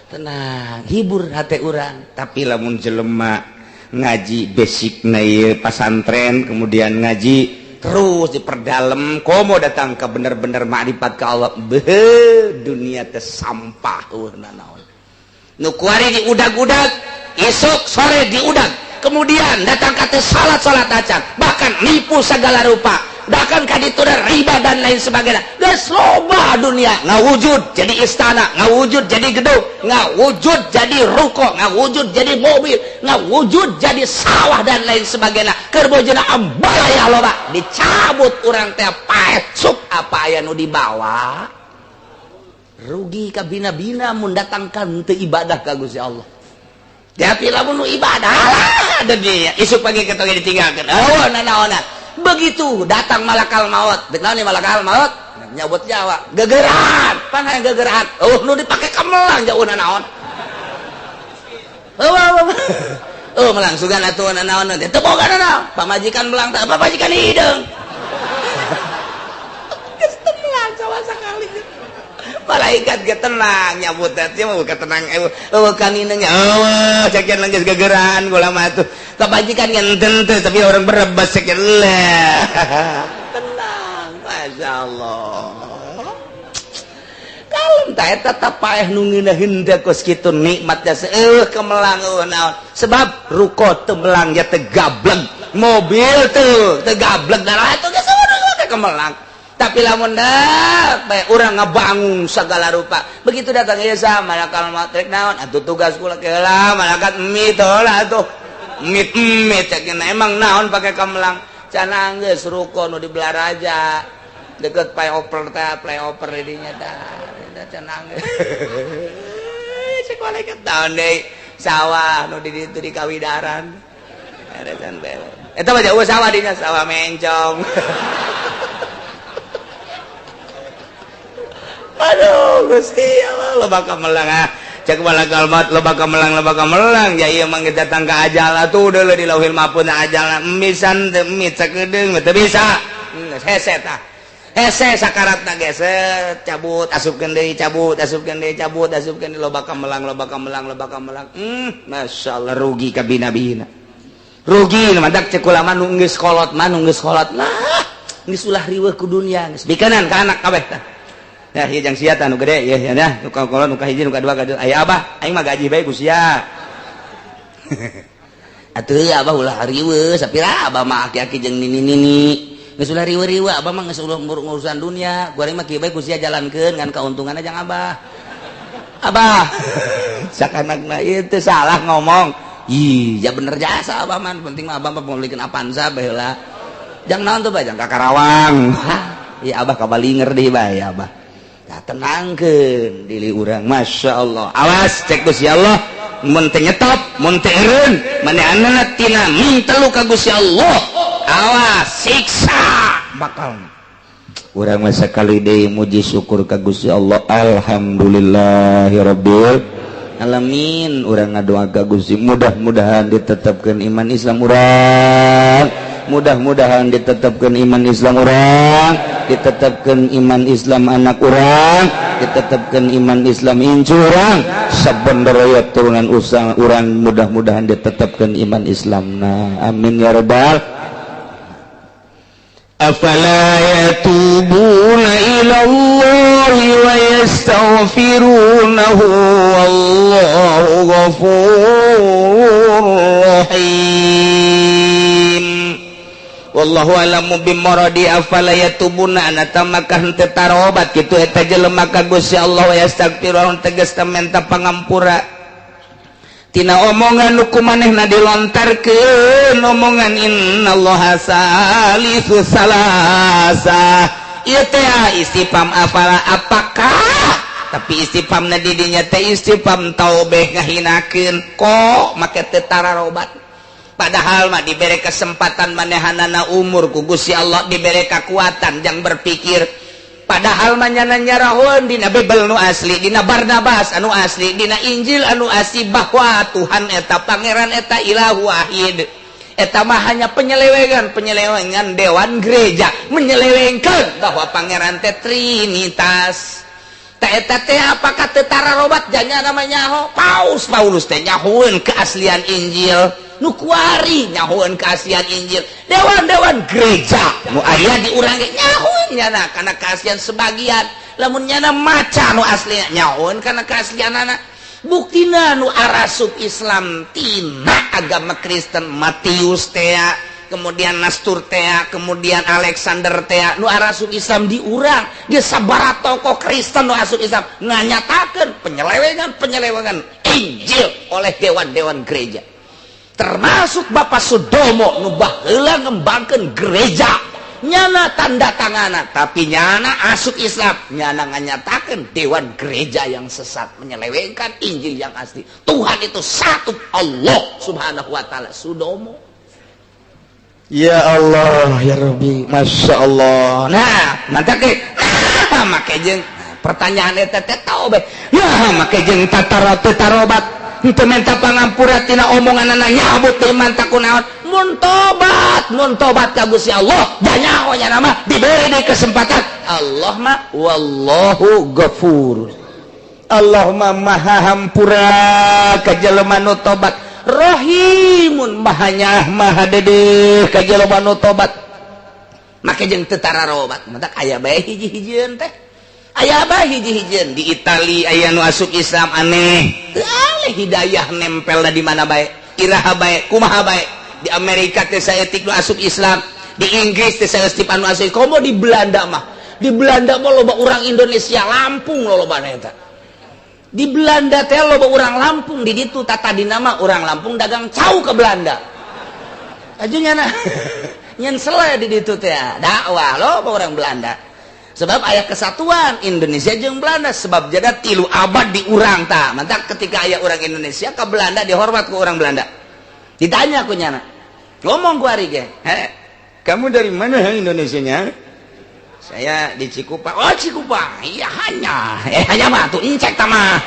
Tenang, hibur hate urang. Tapi lamun jelema ngaji basic na pasantren, kemudian ngaji terus diperdalam, komo datang ke bener-bener makrifat ke Allah, beuh, dunia teh sampah, eueuh nanaon nu kuari diudag-udag. Esok sore diudag, kemudian datang ka teh salat-salat acan, bahkan nipu segala rupa, bahkan kaditu riba dan lain sebagainya. Geus loba dunia ngawujud jadi istana, ngawujud jadi gedung, ngawujud jadi ruko, ngawujud jadi mobil, ngawujud jadi sawah dan lain sebagainya. Keur bojona ambalaya loba, dicabut urang teh paeh sup, apa aya nu dibawa? Rugi kabina-bina mun datangkan teu ibadah ka Gusti Allah. Tapi lamun nu ibadah lah dunia isuk pagi ketong ditinggalkeun, oh nanaonan. Begitu datang malakal maut, dek naon malakal maut nyabut nyawa, gegeran pan hayang gegeran, oh nu dipake kamelang jauh nanaon. Oh, oh, oh, melang sugan atuh nanaon teu boga nanaon. Pamajikan melang teh, pamajikan hideung geus teu melang sama sakali. Malaikat ge tenang nyabut teh mah tenang, eueuh kaninanya, eueuh sekian geus gegeran gula mah atuh. Kebajikan ngenten teh, tapi orang berebas sekian lah tenang. Masya Allah, kalem ta eta tetap paeh nu ngeunaheun teh kos kitu nikmatnya eueuh kemelang, eueuh naon. Sebab ruko teu melang ya teu gableng, mobil teu teu gableng, darah atuh geus kemelang. Tapi lamun dah bae urang ngabangun segala rupa, begitu datang ieu sa malakal maut, rek naon atuh tugas kula? Keula malaikat, mit lah atuh, mit mit cek. Emang naon pake kemelang? Cenah geus ruko nu di Belaraja deket flyover teh, flyover di dinya tah. Cenah geus, cek malaikat, naon deui? Sawah nu di ditu di Kawidaran ada can beres eta mah, jauh sawah dinya, sawah mencong. Aduh Gusti Allah, loba kamelang ah. Cek malakal maut, loba kamelang, loba kamelang. Ya ieu mah datang ka ajal atuh deuleu di Lauhil Mahfuz ajal misan teu mit sakedeung teu bisa. Hese tah. Hese sakaratna ge set cabut asupkeun deui, cabut asupkeun deui, cabut asupkeun deui, loba kamelang, loba kamelang, loba kamelang. Masyaallah, rugi kabina-bina. Rugi madak cek ulama nu geus kolot mah, nu geus kolot lah geus ulah riweuh ku dunia, geus bikanan ka anak kabeh tah. Ya, ieu jang sia tah nu gede ya, ya dah, nu kolot, nu kahiji, nu kadua, kadua. Aya abah, aing mah gaji bae ku sia. Atuh abah ulah riweuh, sapira abah mah aki-aki jeung nini-nini. Geus ulah riweuh-riweuh, abah mah geus ulah urusan dunia. Gua mah kieu bae ku sia jalankeun ngan kauntunganna jang abah. Abah. Sakanakna ieu teh salah ngomong. Ih, ya bener jasa abah mah, penting mah abah mah pemilikeun Avanza bae heula. Jang naon tuh bae, jang ka Karawang. Iya abah kabalinger deui bae abah. Nah, tenangkeun diri urang, Masya Allah. Awas cek Gusti Allah, mun teu nyetop, mun teu eureun manehanna tina mintelu ka Gusti Allah, awas siksa bakal urang mah. Sakali deui muji syukur ka Gusti Allah, alhamdulillahirabbil alamin. Urang ngadoa ka Gusti, mudah-mudahan ditetapkeun iman Islam urang, mudah-mudahan ditetapkan iman Islam urang, ditetapkan iman Islam anak urang, ditetapkan iman Islam incu urang, sabenderaya turunan usang urang, mudah-mudahan ditetapkan iman Islam. Nah, amin ya rabbal. Afala yatubuna ila Allahi wa yastaghfirunahu wallahu ghafurur rahim. Wallahu alamu bimaradi. Afala yatubuna anata maka henteu tarobat kitu eta jelema ka Gusti Allah, wa yastaghfirun tegas menta pangampura tina omongan nu ku manehna dilontarkeun, omongan innallaha salisu salasa. Ieu teh istifham afala, apakah, tapi istifhamna di dinya teh istifham taubikh, ngahinakeun, kok make teu tararobat, padahal mah dibere kesempatan manehanana umur ku Gusti Allah, dibere kekuatan jang berpikir. Padahal mah nyana nyarahoan dina Bible nu asli, dina Barnabas anu asli, dina Injil anu asli, bahwa Tuhan eta, Pangeran eta ilahu wahid. Eta mah hanya penyelewengan, penyelewengan dewan gereja menyelewengkan bahwa Pangeran teh Trinitas. Teh eta teh apakah teu tararobat janya namanya ho Paus Paulus teh nyahoeun keaslian Injil nu kuari, nyahoeun keaslian Injil. Dewan-dewan gereja nu aya di urang ge nyahoeun nyana kana keaslian sebagian. Lamun nyana maca nu asli, nyahoeun kana keaslianana. Buktina nu arasup Islam tina agama Kristen, Matius tea, kemudian Nastur tea, kemudian Alexander tea, nu arasup Islam di urang dia sabara tokoh Kristen nu asup Islam nganyatakeun penyelewengan penyelewengan Injil oleh dewan-dewan gereja, termasuk Bapak Sudomo nu baheula ngembangkeun gereja, nyana tanda tanganan, tapi nyana asup Islam, nyana nganyatakeun dewan gereja yang sesat menyelewengkan Injil yang asli, Tuhan itu satu, Allah Subhanahu wa taala. Sudomo. Ya Allah ya Rabbi, Masya Allah. Nah, mantap ke nah, make jeung pertanyaan eta teh tahu be. Nah, make jeung tatara teu tarobat, henteu minta pangampura tina omonganana, nyabut teh manta kunaon. Mun tobat, mun tobat ka Gusti Allah, nyaho nya nama diberi di kesempatan. Allah mah wallahu ghafur, Allah mah maha hampura ka jelema nu tobat, rahimun, maha nyaah, maha dedeh ka jelema nu tobat. Make jeung teu tararobat, matak aya bae hiji-hijieun teh, aya bae hiji-hijieun. Di Itali aya nu asup Islam. Aneh teu aleh hidayah nempel di mana bae, iraha bae, kumaha bae. Di Amerika teh saeutik nu asup Islam, di Inggris teh saeutik anu asup. Komo di Belanda mah, di Belanda mah loba urang Indonesia, Lampung loba eta. Di Belanda teh loba urang Lampung di ditu. Tata di nama urang Lampung dagang cau ke Belanda aja, nyana nyen sele di ditu teh dakwah loba orang Belanda, sebab aya kesatuan Indonesia jeung Belanda, sebab jada 3 abad di urang ta. Mantap, ketika aya orang Indonesia ke Belanda dihormat ke orang Belanda. Ditanya ku nyana, ngomong ku ari ge, "He, kamu dari mana Indonesianya?" "Saya di Cikupa." "Oh, Cikupa." "Iya, hanya hanya mah tuh incek tama."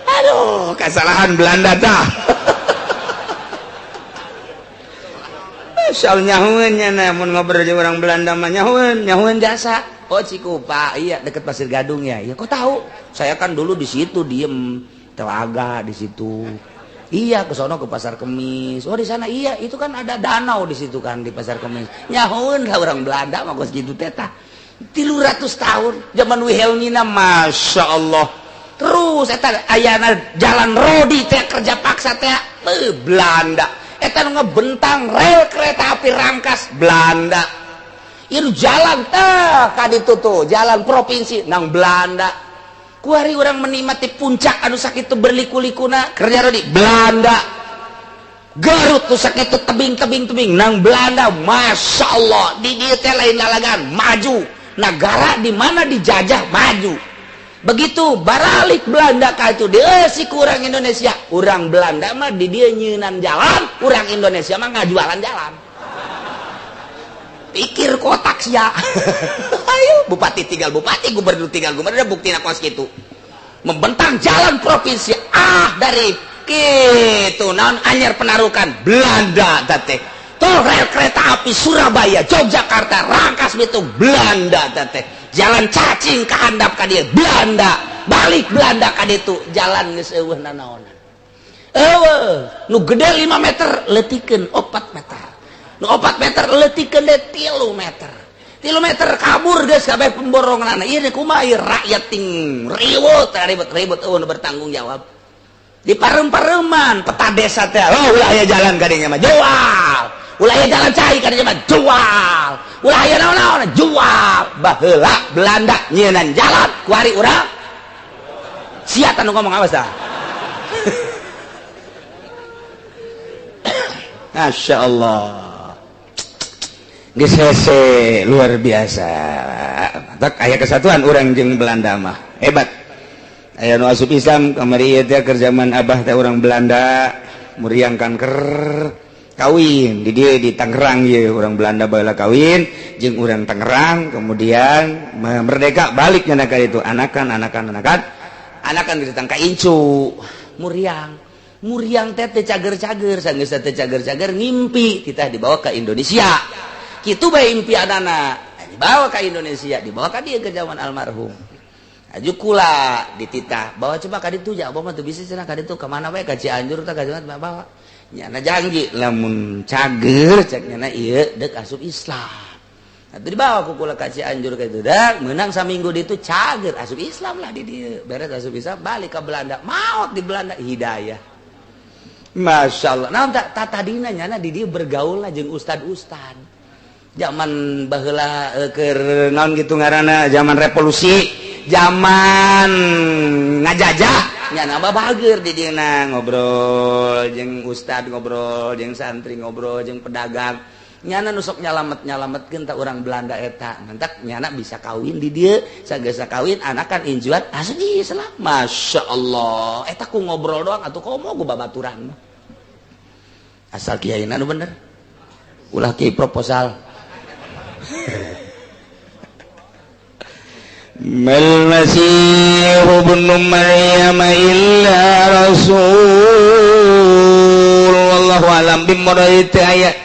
Aduh, kesalahan Belanda dah. Soal nyahuan namun ngobrol jeung orang Belanda mah nyahuan, nyahuan jasa. "Oh, Cikupa, iya, deket Pasir Gadung ya." "Ya, kok tahu?" "Saya kan dulu di situ diem telaga di situ." "Iya, ke sono, ke Pasar Kemis." "Oh, di sana." "Iya, itu kan ada danau di situ kan, di Pasar Kemis." Nyahuan lah orang Belanda mah kos gitu teta. 300 tahun zaman Wilhelmina, masya Allah. Terus eta ayana jalan rodi teh kerja paksa teh Belanda. Eta nu ngebentang rel kereta api Rangkas, Belanda. Itu jalan teh kaditu tuh, jalan provinsi nang Belanda. Kuari orang menikmati puncak anu sakitu berliku-likuna kerja rodi Belanda. Garut tuh sakitu tebing-tebing tebing nang Belanda. Masya Allah, di dieu teh lain lalagan maju negara di mana dijajah maju. Begitu baralik Belanda ka itu dia si kurang Indonesia, orang Belanda mah di dia nyieunan jalan, orang Indonesia mah ngajualan jalan. Pikir kotak sia. Ayo, bupati tinggal bupati, gubernur tinggal gubernur. Bukti kos gitu membentang jalan provinsi, ah, dari gitu naon anyar penarukan Belanda teh. Tuh rel kereta api Surabaya Yogyakarta Rangkas itu Belanda teh. Jalan cacing ke handap ka dia Belanda, balik Belanda ka ditu jalan geus eueuh nanaonan. Eueuh, nu gede 5 meter leutikeun 4 meter. Nu 4 meter leutikeun deui 3 meter. 3 meter kabur geus kabeh pemboronganna. Ieu kumaha ieu rakyat ting ribut ribut-ribut eueuh nu bertanggung jawab. Di parem-pareman peta desa teh, oh ulah aya jalan kadinya mah jual. Ulah aya jalan cai kadinya mah jual. Ulah aya naon-naon jual. Baheula Belanda nyieunnan jalan kuari urang. Sia tanu ngomong awas dah. Masya Allah. Geus hese luar biasa. Tak aya kesatuan urang jeung Belanda mah. Hebat. Aya nu asup Islam kamari ieu teh keur zaman abah teh urang Belanda muriang kanker kawin di dieu di Tangerang ieu urang Belanda baheula kawin jeung urang Tangerang kemudian merdeka balik nya ka ditu anakan anakan anakan anakan ditang ka incu muriang muriang teh teh cager-cager sanggeus teh cager-cager ngimpi kita dibawa ke Indonesia kitu bae impianana dibawa ke Indonesia dibawa ka dieu ke zaman almarhum aju kula dititah bawa coba ka ditu ja abah mah teu bisa cenah ka ditu ka mana bae ka Cianjur tah ka Jawa bawa nyana janji lamun cager cek nyana ieu deuk asup Islam atuh dibawa ku kula ka Cianjur ka ditu dak meunang saminggu ditu cager asup Islam lah di dieu beres asup Islam balik ka Belanda maot di Belanda hidayah Masya Allah nah tak tadina nyana di dieu bergaul lah jeung ustad-ustad zaman baheula keur naon kitu ngaranna zaman revolusi zaman ngajajah nyana mah bager di dieu ngobrol jeung ustad ngobrol jeung santri ngobrol jeung pedagang nyana nu sok nyalamet-nyalametkeun ta urang Belanda eta mantak nyana bisa kawin di dieu sagesa kawin anakan injuat asli Islam Masya Allah eta ku ngobrol doang atuh komo ku babaturan mah asal kiai nu bener ulah kiai proposal Mal Masih ibnu Maryam illa rasul wallahu alam bimurati ayat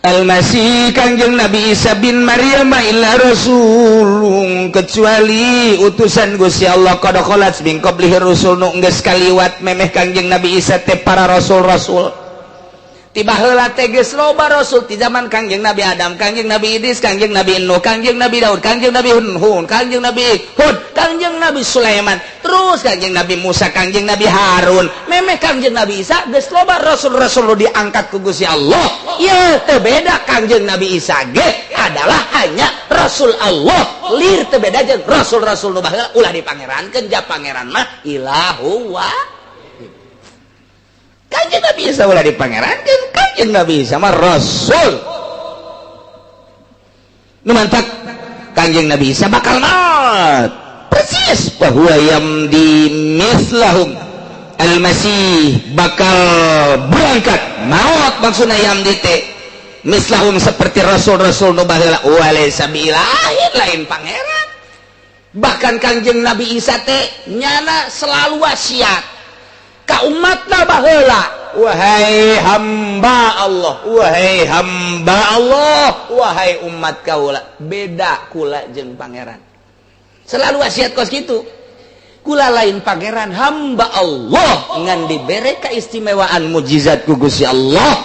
Al-Masih Kangjeng Nabi Isa bin Maryam illa rasulun kecuali utusan Gusti Allah qad khalat min qablihi rusul nu geus kaliwat memeh Kangjeng Nabi Isa teh para rasul-rasul tiba heula teh geus loba rasul di zaman Kangjeng Nabi Adam, Kangjeng Nabi Idris, Kangjeng Nabi Nuh, Kangjeng Nabi Daud, Kangjeng Nabi Hud, Kangjeng Nabi Hud, Kangjeng Nabi Sulaiman, terus Kangjeng Nabi Musa, Kangjeng Nabi Harun, memeh Kangjeng Nabi Isa geus loba rasul-rasul nu diangkat ku Gusti Allah. Ieu teu beda Kangjeng Nabi Isa ge adalah hanya rasul Allah. Lir teu beda jeung rasul-rasul nu baheula ulah dipangerankeun ja pangeran mah ilahu wa Kanjeng Nabi Isa ulah dipangerankeun, Kanjeng Nabi Isa mah rasul. Nu mantak Kanjeng Nabi Isa bakal maut. Persis bahwa yamdi mislahum Al-Masih bakal berangkat maut maksudna yamdi teh mislahum seperti rasul-rasul nu baheula walaysa biilahin lain pangeran. Bahkan Kanjeng Nabi Isa teh nyana selalu wasiat ka umatna baheula, wahai hamba Allah, wahai hamba Allah, wahai umat kaula, beda kula jeung pangeran. Selalu wasiat kos kitu. Kula lain pangeran, hamba Allah ngan dibere keistimewaan mujizat ku Gusti Allah.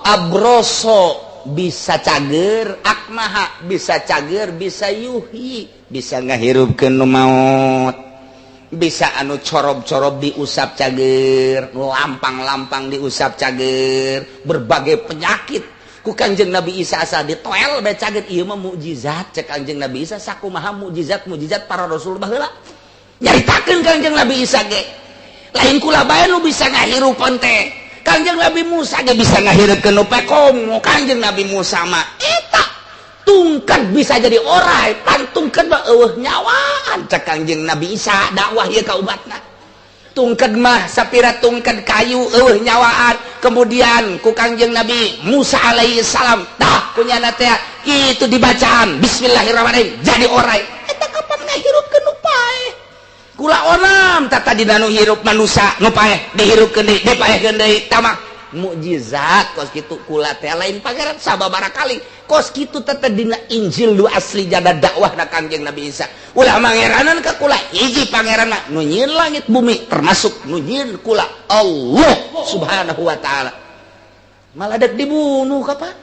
Abroso bisa cager, akmaha bisa cager, bisa yuhi, bisa ngahirupkeun nu maot, bisa anu corob-corob diusap cager, lampang-lampang diusap cager, berbagai penyakit ku Kangjeng Nabi Isa asa ditoel bae cager. Ieu mah mukjizat cek Kangjeng Nabi Isa, sakumaha mukjizat-mukjizat para rasul baheula. Nyaritakeun Kangjeng Nabi Isa ge lain kula bae nu bisa ngahirupan teh. Kangjeng Nabi Musa ge bisa ngahirupkeun nu komo Kangjeng Nabi Musa mah eta tungkat bisa jadi orai, pantungkeun mah eueuh nyawaan cek Kangjeng Nabi Isa dakwah ieu ka umatna. Tungkeun mah sapira tungkeun kayu eueuh nyawaan, kemudian ku Kangjeng Nabi Musa alaihi salam tah kunyana teh kitu dibacaan bismillahirrahmanirrahim jadi orai. Eta kapan ngahirupkeun nu paeh? Kula onam tah tadi nu hirup manusia nu paeh dihirupkeun deui, dipaehkeun deui tamak. Mukjizat kos kitu kula teh lain pangeran sababaraha kali kos kitu teh dina Injil nu asli jada dakwahna Kangjeng Nabi Isa. Ulah mangeranan ka kula, hiji pangeran nu nyieun langit bumi, termasuk nu nyieun kula, Allah Subhanahu wa taala. Malah dek dibunuh kapan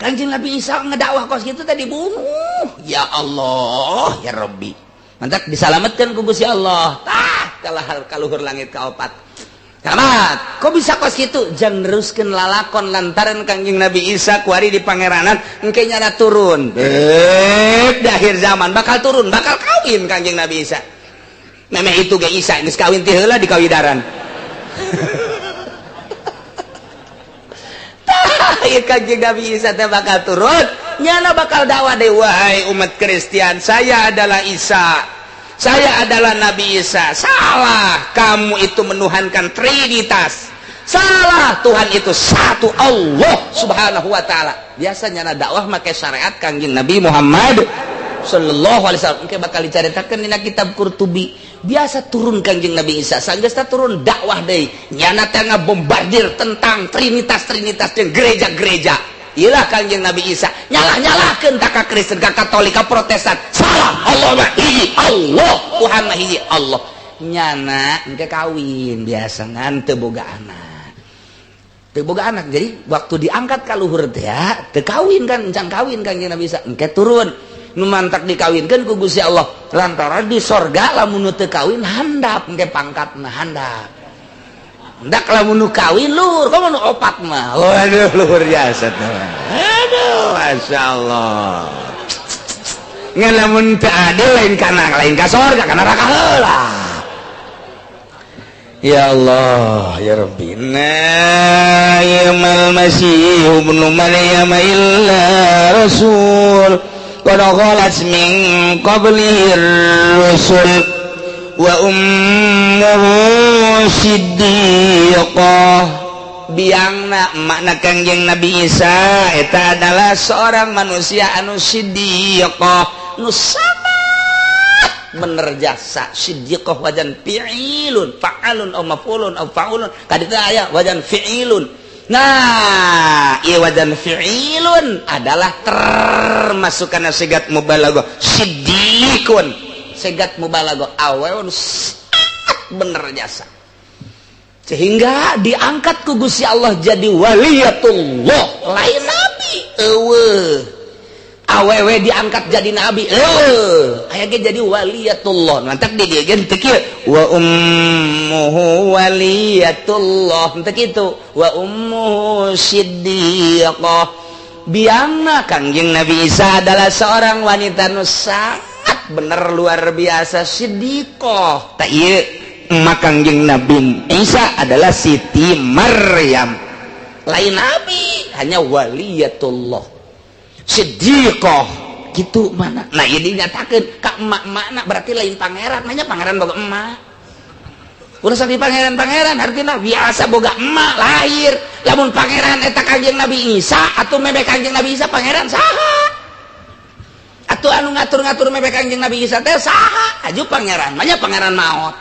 Kangjeng Nabi Isa ngedakwah kos kitu teh dibunuh. Ya Allah ya Rabbi, mantak disalamatkan ku Gusti Allah tah kalah kaluhur langit kaopat. Kamat, kok bisa kos kitu? Jang neruskeun lalakon lantaran Kangjeng Nabi Isa kuari di pangeranan engke nyana turun. Bek di akhir zaman bakal turun, bakal kawin Kangjeng Nabi Isa. Memeh itu ge Isa geus kawin ti heula di kawidaran. Tah, ieu Kangjeng Nabi Isa teh bakal turun, nyana bakal dakwah deui, wahai umat Kristen, saya adalah Isa. Saya adalah Nabi Isa. Salah, kamu itu menuhankan Trinitas. Salah, Tuhan itu satu, Allah Subhanahu wa taala. Biasanya na dakwah make syariat Kangjeng Nabi Muhammad sallallahu alaihi wasallam. Engke bakal dicaritakeun dina kitab Qurtubi. Biasa turun Kangjeng Nabi Isa, sanggeus turun dakwah deui. Nyana teh ngabombardir tentang Trinitas-trinitas jeung gereja-gereja. Iyalah Kangjeng Nabi Isa nyalah-nyalahkeun ka Kristen, ka Katolik, ka Protestan. Salah, Allah mah hiji, Allah Tuhan mah hiji, Allah. Nyana engke kawin biasa ngan teu boga anak. Teu boga anak. Jadi waktu diangkat ka luhur teh teu kawin kan, encan kawin Kangjeng Nabi Isa. Engke turun nu mantak dikawinkeun ku Gusti Allah. Lantaran di sorga lamun nu teu kawin handap engke pangkatna handap. Ndak lamun nu kawin luhur, komo nu opat mah. Waduh, luhur jasa teh. Aduh, masyaallah. Ngan lamun teu adil lain kana lain ka sorga, kana neraka heula. Ya Allah, ya Rabbi. Na yamal Masih ibnu Maryam illa rasul qad khalat min qablihi rusul wa ummuhu siddiqah. Biangna makna Kangjeng Nabi Isa eta adalah seorang manusia anu siddiqah, nu sangat bener jasa. Siddiqah wajan fi'ilun, fa'alun aw maf'ulun aw fa'ulun, tadi teh aya wajan fi'ilun. Nah, ieu wajan fi'ilun adalah termasuk kana sigat mubalaghah. Siddiqun segat mubalaghah, awewe sangat bener jasa sehingga diangkat ku Gusti Allah jadi waliyatullah, lain nabi eueuh. Awewe diangkat jadi nabi eueuh, aya ge jadi waliyatullah. Mantak di dieu ge teu kieu wa ummuhu waliyatullah, teu kitu wa ummuhu siddiqah. Biangna Kangjeng Nabi Isa adalah seorang wanita nu sangat bener luar biasa, siddiqah. Tak ieu emak Kangjeng Nabi Isa adalah Siti Maryam, lain nabi, hanya waliyatullah, siddiqah gitu mana. Nah, ini dinyatakeun ka emak-emakna berarti lain pangeran, nanya pangeran boga emak. Urusan di pangeran-pangeran artinya biasa boga emak lahir. Lamun pangeran eta Kangjeng Nabi Isa atau meme Kangjeng Nabi Isa pangeran saha? Atau anu ngatur-ngatur meme Kangjeng Nabi Isa teh saha? Aju pangeran, manya pangeran maot.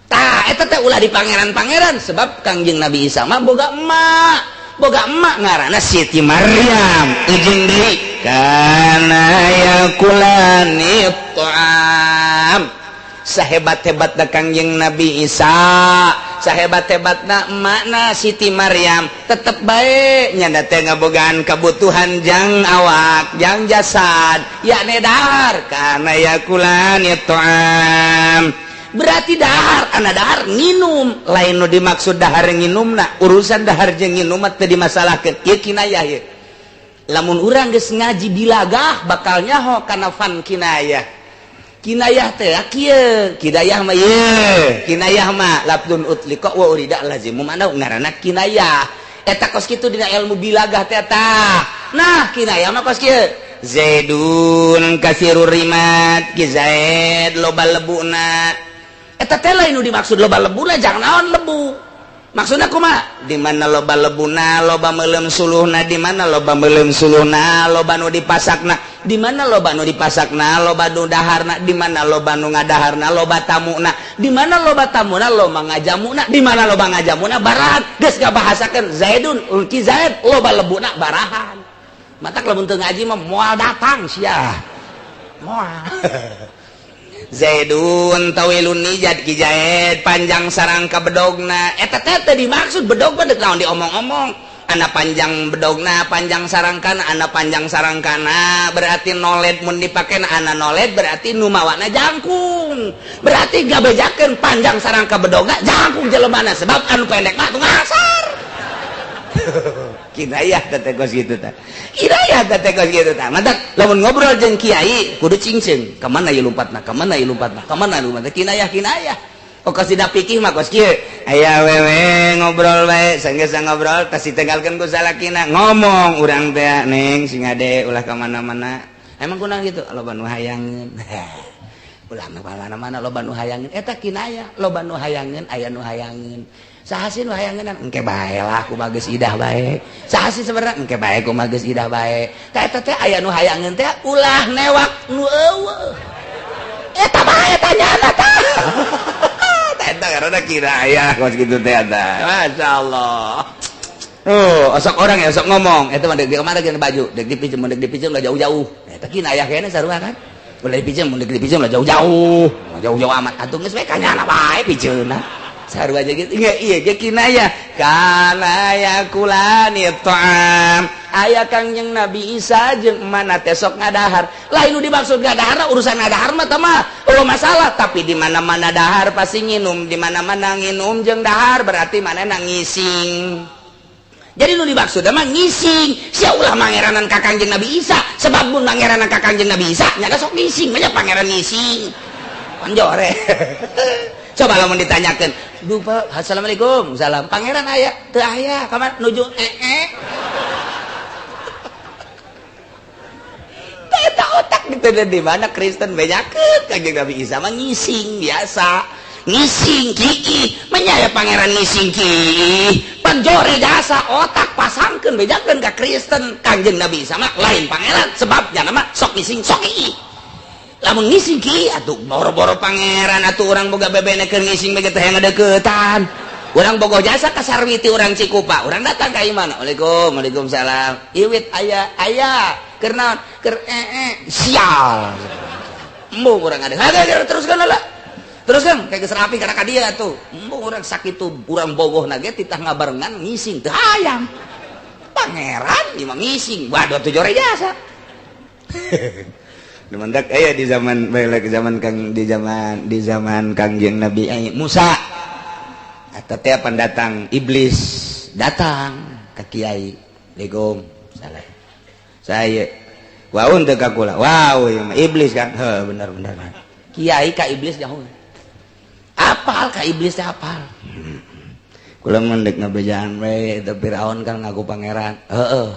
Tah eta teh ulah di pangeran-pangeran sebab Kangjeng Nabi Isa mah boga emak. Boga emak ngaranna Siti Maryam. Ujung deui kana yakulani ta'am. Sahebat-hebatna Kangjeng Nabi Isa, sahebat-hebatna emakna Siti Maryam, tetep bae nyanda teh ngabogaan kebutuhan jang awak, jang jasad, yakni dahar kana yakulani ta'am. Berarti dahar, ana dahar nginum, lain nu dimaksud dahar nginumna, urusan dahar jeung nginum mah teu dimasalahkeun. Ieu kinayah ieu. Lamun urang geus ngaji bilagah bakal nyaho kana fan kinayah. Kinayah teh kieu, kinayah mah ieu, kinayah mah lafdzun utliqa wa urida lazimu mana ngaranna kinayah. Eta kos kitu dina ilmu bilagah teh tah. Nah, kinayah mah kos kieu. Zaidun kasirur rimat, ki Zaid loba lebuna. Eta teh lain nu dimaksud loba lebuna, jangan naon lebu. Maksudna kumaha? Di mana loba lebuna, loba meuleum suluhna, di mana loba meuleum suluhna, loba nu dipasakna, di mana loba nu dipasakna, loba nu daharna, di mana loba nu ngadaharna, loba tamuna, di mana loba tamuna, loba ngajamuna, di mana loba ngajamuna, barahan. Geus ngabahasakeun Zaidun, Ki Zaid, loba lebuna barahan. Matak lamun teu ngaji mah moal datang sia. Moal. Zaidun tawilun nijad, Ki Zaid panjang sarangka bedogna. Eta teh teu dimaksud bedog mah, deuk naon diomong-omong. Ana panjang bedogna, panjang sarangkana, ana panjang sarangkana berarti noled, mun dipake ana noled berarti nu mawana jangkung, berarti gabejakeun panjang sarangka bedogna jangkung jelemana, sebab anu pendek mah tuh ngasar. Kinayah teh kos kitu tah, kinayah teh kos kitu tah. Matak lamun ngobrol jeung kiai kudu cingceung, ka mana ieu lompatna, ka mana ieu lompatna, ka mana lompatna. Kinayah, kinayah. Oh, kos dina fikih mah kos kieu, aya awewe ngobrol bae, sanggeus ngobrol tas ditinggalkeun ku salakina, ngomong urang teh, "Neng, sing ade, ulah ka mana-mana." "Emang kunaon kitu?" "Loba nu hayangeun." "Ulah ka mana-mana, loba nu hayangeun." Eta kinayah, loba nu hayangeun, aya nu hayangeun. Saha sih nu hayangeun? "Engke bae lah, kumaha geus idah bae." "Saha sih sebenarnya?" "Engke bae, kumaha geus idah bae." Tah, eta teh aya nu hayangeun teh, ulah newak nu eueuh. Eta bae tanyana tah. Eta karena kinayah kos kitu teh eta. Masyaallah. Oh, osok orang ya osok ngomong, eta mah dek di kamana geuning baju, dek dipinjem, dek dipinjem lah jauh-jauh. Eta kinayah kene sarua kan? Ulah dipinjem, dek dipinjem lah jauh-jauh. Jauh-jauh amat atuh, geus we kanyana bae pijeunna. Sarua aja gitu. Iya, iya ge kinayah. Kana yakulani ta'am. Aya Kangjeng Nabi Isa jeung mana teh sok ngadahar. Lain nu dimaksud ngadahar, urusan ngadahar mah tah mah eueuh masalah, tapi di mana-mana dahar pasti nginum, di mana-mana nginum jeung dahar berarti mana ngising. Jadi nu dimaksud mah ngising. Sia ulah mangeranan ka Kangjeng Nabi Isa, sebab mun mangeranan ka Kangjeng Nabi Isa nya sok ngising, banyak pangeran ngising. Panjore. Coba lamun ditanyakeun, "Duh, Pak, assalamualaikum." "Salam." "Pangeran aya?" "Teu aya." "Kamar nuju ee." Eta otak gitu di mana Kristen bejakeun Kangjeng Nabi Isa mah ngising biasa. Ngising kiki, menyaya pangeran ngising ki. Panjore jasa otak pasangkeun bejakeun ka Kristen Kangjeng Nabi Isa mah lain pangeran, sebabnya nama sok ngising sok ki. Lamun ngising ki atuh boro-boro pangeran, atuh urang boga bebene keur ngising bege teh ngadeukeutan. Urang bogoh jasa ka Sarwiti urang Cikupa, urang datang ka imana. "Waalaikum, waalaikumsalam." "Iwit aya?" "Aya." "Keur naon?" "Keur ee." Sial. Embung urang ada. Teruskan lah. Terus kan kayak geus rapi kana ka dia tuh. Embung urang sakitu urang bogoh na ge titah ngabarengan ngising teu hayang. Pangeran ieu mah ngising. Waduh, atuh jore jasa. Dumandak aya di zaman balik zaman Kang, di zaman Kangjeng Nabi Musa. Atau teh pendatang iblis datang ke kiai. "Assalamualaikum." "Salah. Saya. Waun teu ka kula." "Wow, ieu mah iblis kan." "Heuh, bener bener. Kiai ka iblis jauh. Apal ka iblis teh apal. Kula mah dek ngabejaan we, eta Firaun kan ngaku pangeran." "Heeh.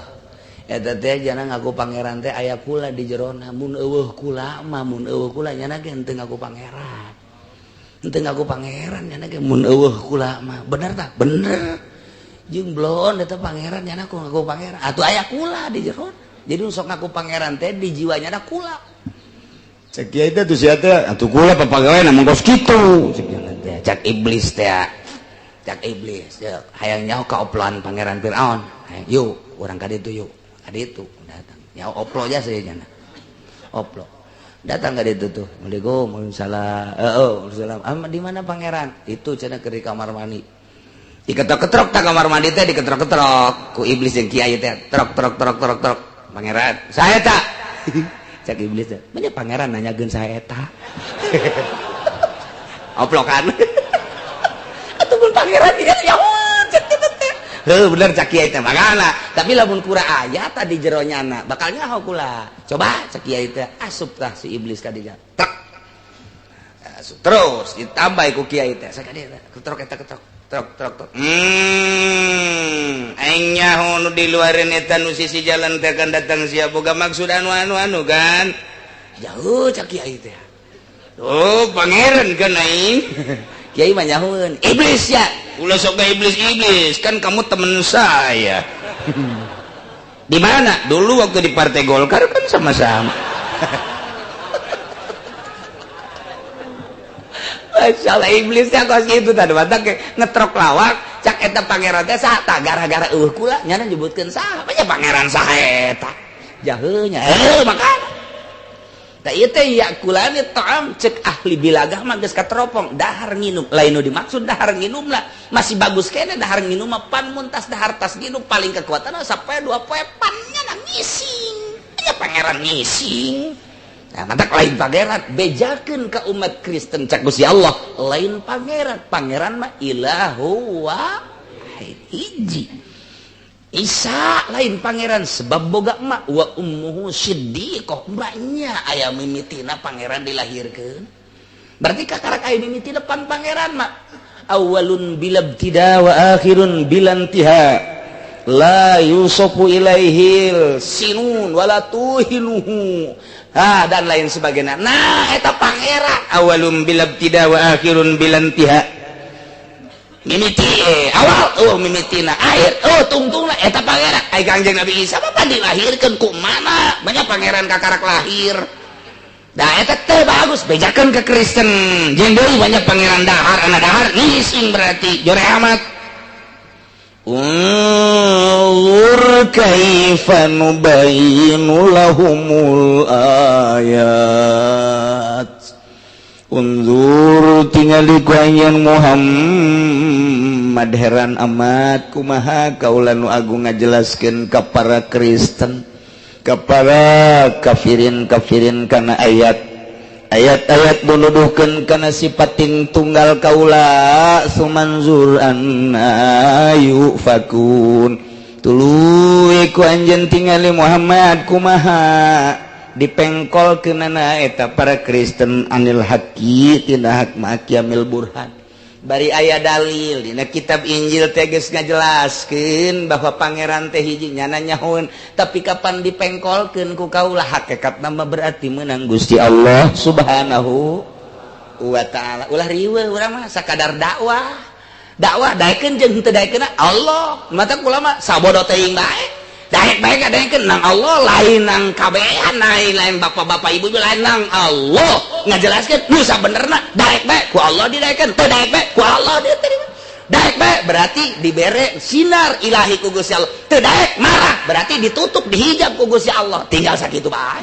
Eta teh jana ngaku pangeran teh aya kula di jerona, mun eueuh kula mah, mun eueuh kula nyana ge henteu ngaku pangeran. Henteu ngaku pangeran nyana ge mun eueuh kula mah." "Bener tah?" "Bener. Jeung blon eta pangeran nyana ku ngaku pangeran. Atuh aya kula di jerona. Jadi sok ngaku pangeran teh di jiwanya ada kula." Cek kiai teh, "Tuh sia teh atuh kula papagawean mah kos kitu." Cek teh, cek iblis teh. Cek iblis, ya, hayang nyaho ka oploan pangeran Firaun. Yuk, urang ka ditu yuk. Ka ditu datang. Nyaho oplo aja saya jana. Oplo. Datang ka ditu tuh. "Assalamualaikum, waalaikumsalam." "Heeh, waalaikumsalam. Ah, di mana pangeran?" "Itu cenah keur di kamar mandi." Diketrok-ketrok tak kamar mandi teh, diketrok-ketrok ku iblis jeung kiai teh. Trok trok trok trok trok. "Pangeran, saya tak." Cek iblis teh, "Banyak pangeran nanyakeun saya eta." Oplokan. Ataupun pangeran ya ya cek kitu teh. Heuh, bener cek kiai teh makana. Tapi lamun kura aya tadi jero nyana, bakal nyaho kula. Coba cek kiai teh, asup tah si iblis ka dinya. Tek. Asup terus ditambah ku kiai teh. Sakadieu ketrok eta ketrok. Trok trok trok. Aing nyaho nu di luareun eta nu sisi jalan teh kan datang sia boga maksud anu anu anu kan. "Jauh," cek kiai teh. "Oh, pangeran kan aing." Kiai mah nyahoeun, "Iblis ya." Ulah sok iblis-iblis, kan kamu temen saya. Di mana? Dulu waktu di Partai Golkar kan sama-sama. Masalah iblisnya kos gitu tadi batak ngetrok lawak cak eta pangeran teh saha tah gara-gara eueuh kula nyana nyebutkeun saha nya pangeran saha eta jaheunya makan tah ieu teh yakulani ta'am cek ahli bilagah mah geus kateropong dahar nginum lain nu dimaksud dahar nginum lah masih bagus kene dahar nginum mah pan mun tas dahar tas nginum paling kekuatan sapoe dua poe pan nya ngising nya pangeran ngising. Nah, mantak lain pangeran bejakeun ka umat Kristen cak Gusti Allah lain pangeran, pangeran mah ilahu wahid hiji. Isa lain pangeran sebab boga emak wa ummuhu siddiqah banyak aya mimitina pangeran dilahirkeun. Berarti kakarak aya mimitina pan pangeran mah awalun bilabtida wa akhirun bilantiha la yusofu ilaihil sinun wala tuhinuhu. Ah, dan lain sebagainya. Nah, eta pangeran awalum bilabtida wa akhirun bilantiha. Mimiti awal oh mimitina akhir oh tungtungna eta pangeran. Ai Kangjeng Nabi Isa mah pan dilahirkeun ku mana? Banyak pangeran kakarak lahir. Nah, eta teh bagus bejakeun ke Kristen. Jeung deui banyak pangeran dahar ana dahar ngising berarti jore amat. Unzur kaifa nubayyinu lahumul ayat. Unzur tingali ku anjeun Muhammad heran amat kumaha kaula nu agung ngajelaskeun ka para Kristen ka para kafirin-kafirin kana ayat ayat-ayat nuduhkeun kana sifating tunggal kaula sumanzur anna yufakun tuluy ku anjeun tingali Muhammad kumaha dipengkolkeunana eta para Kristen anil haqi tina hak ma'qiyamil burhan bari aya dalil dina kitab Injil teh geus ngajelaskeun bahwa pangeran teh hiji nyana nyahoeun tapi kapan dipengkolkeun ku kaula hakikatna mah berarti meunang Gusti Allah Subhanahu wa taala. Ulah riweuh urang mah sakadar dakwah dakwah daekeun jeung henteu daekeun Allah mata kula mah sabodo teuing bae daek bae kadaekeun nang Allah lain nang kabehan lain bapak-bapak ibu lain nang Allah ngajelaskeun nu sabenerna daek bae ku Allah didaekeun teu daek bae ku Allah diterima daek bae berarti dibere sinar ilahi ku Gusti Allah teu daek marah berarti ditutup dihijab ku Gusti Allah tinggal sakitu bae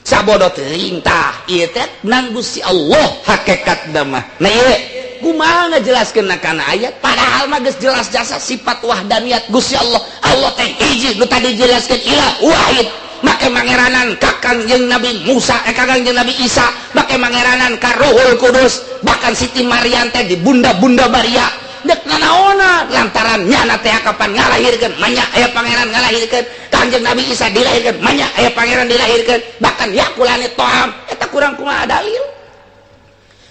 sabodo teuing tah ieu teh nang Gusti Allah hakikatna mah. Nah ieu kumaha ngajelaskeun kana ayat padahal mah geus jelas jasa sifat wahdaniyat Gusti Allah. Allah teh hiji nu tadi dijelaskeun ilah wahid make mangeranan ka Kangjeng Nabi Musa ka Kangjeng Nabi Isa make mangeranan ka Ruhul Kudus bahkan Siti Maryam teh di bunda-bunda Maria dek nanaona lantaran nyana teh kapan ngalahirkeun manya aya pangeran ngalahirkeun Kangjeng Nabi Isa dilahirkeun manya aya pangeran dilahirkeun bahkan yakulani to'am eta kurang kumaha dalil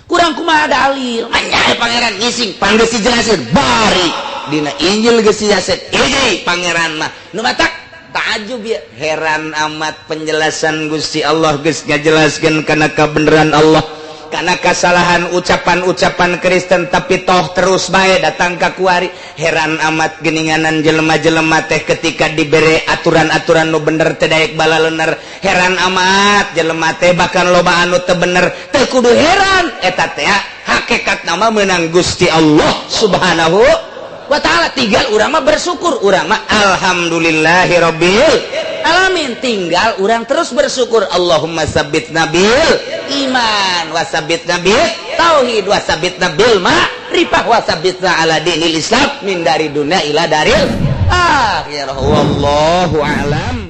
kurang kumaha dalil manya pangeran ngising panggeus dijelasin bari dina Injil geus dijelasin hiji pangeran mah nu matak ta'ajub ya heran amat penjelasan Gusti Allah geus ngajelaskeun kana kabeneran Allah kana kasalahan ucapan-ucapan Kristen tapi toh terus bae datang ka kuari heran amat geninganan jelema-jelema teh ketika dibere aturan-aturan nu bener teu daek balalener heran amat jelema teh bahkan loba anu teu bener teu kudu heran eta teh hakikat nama meunang Gusti Allah Subhanahu wa ta'ala. Tinggal urang mah bersyukur urang mah alhamdulillahirabbil alamin tinggal urang terus bersyukur Allahumma sabbitna bil iman wasabitna bil tauhid wasabitna bil ma'rifah wasabitna ala dinil Islam min dari dunia ila daril akhirah wallahu a'lam.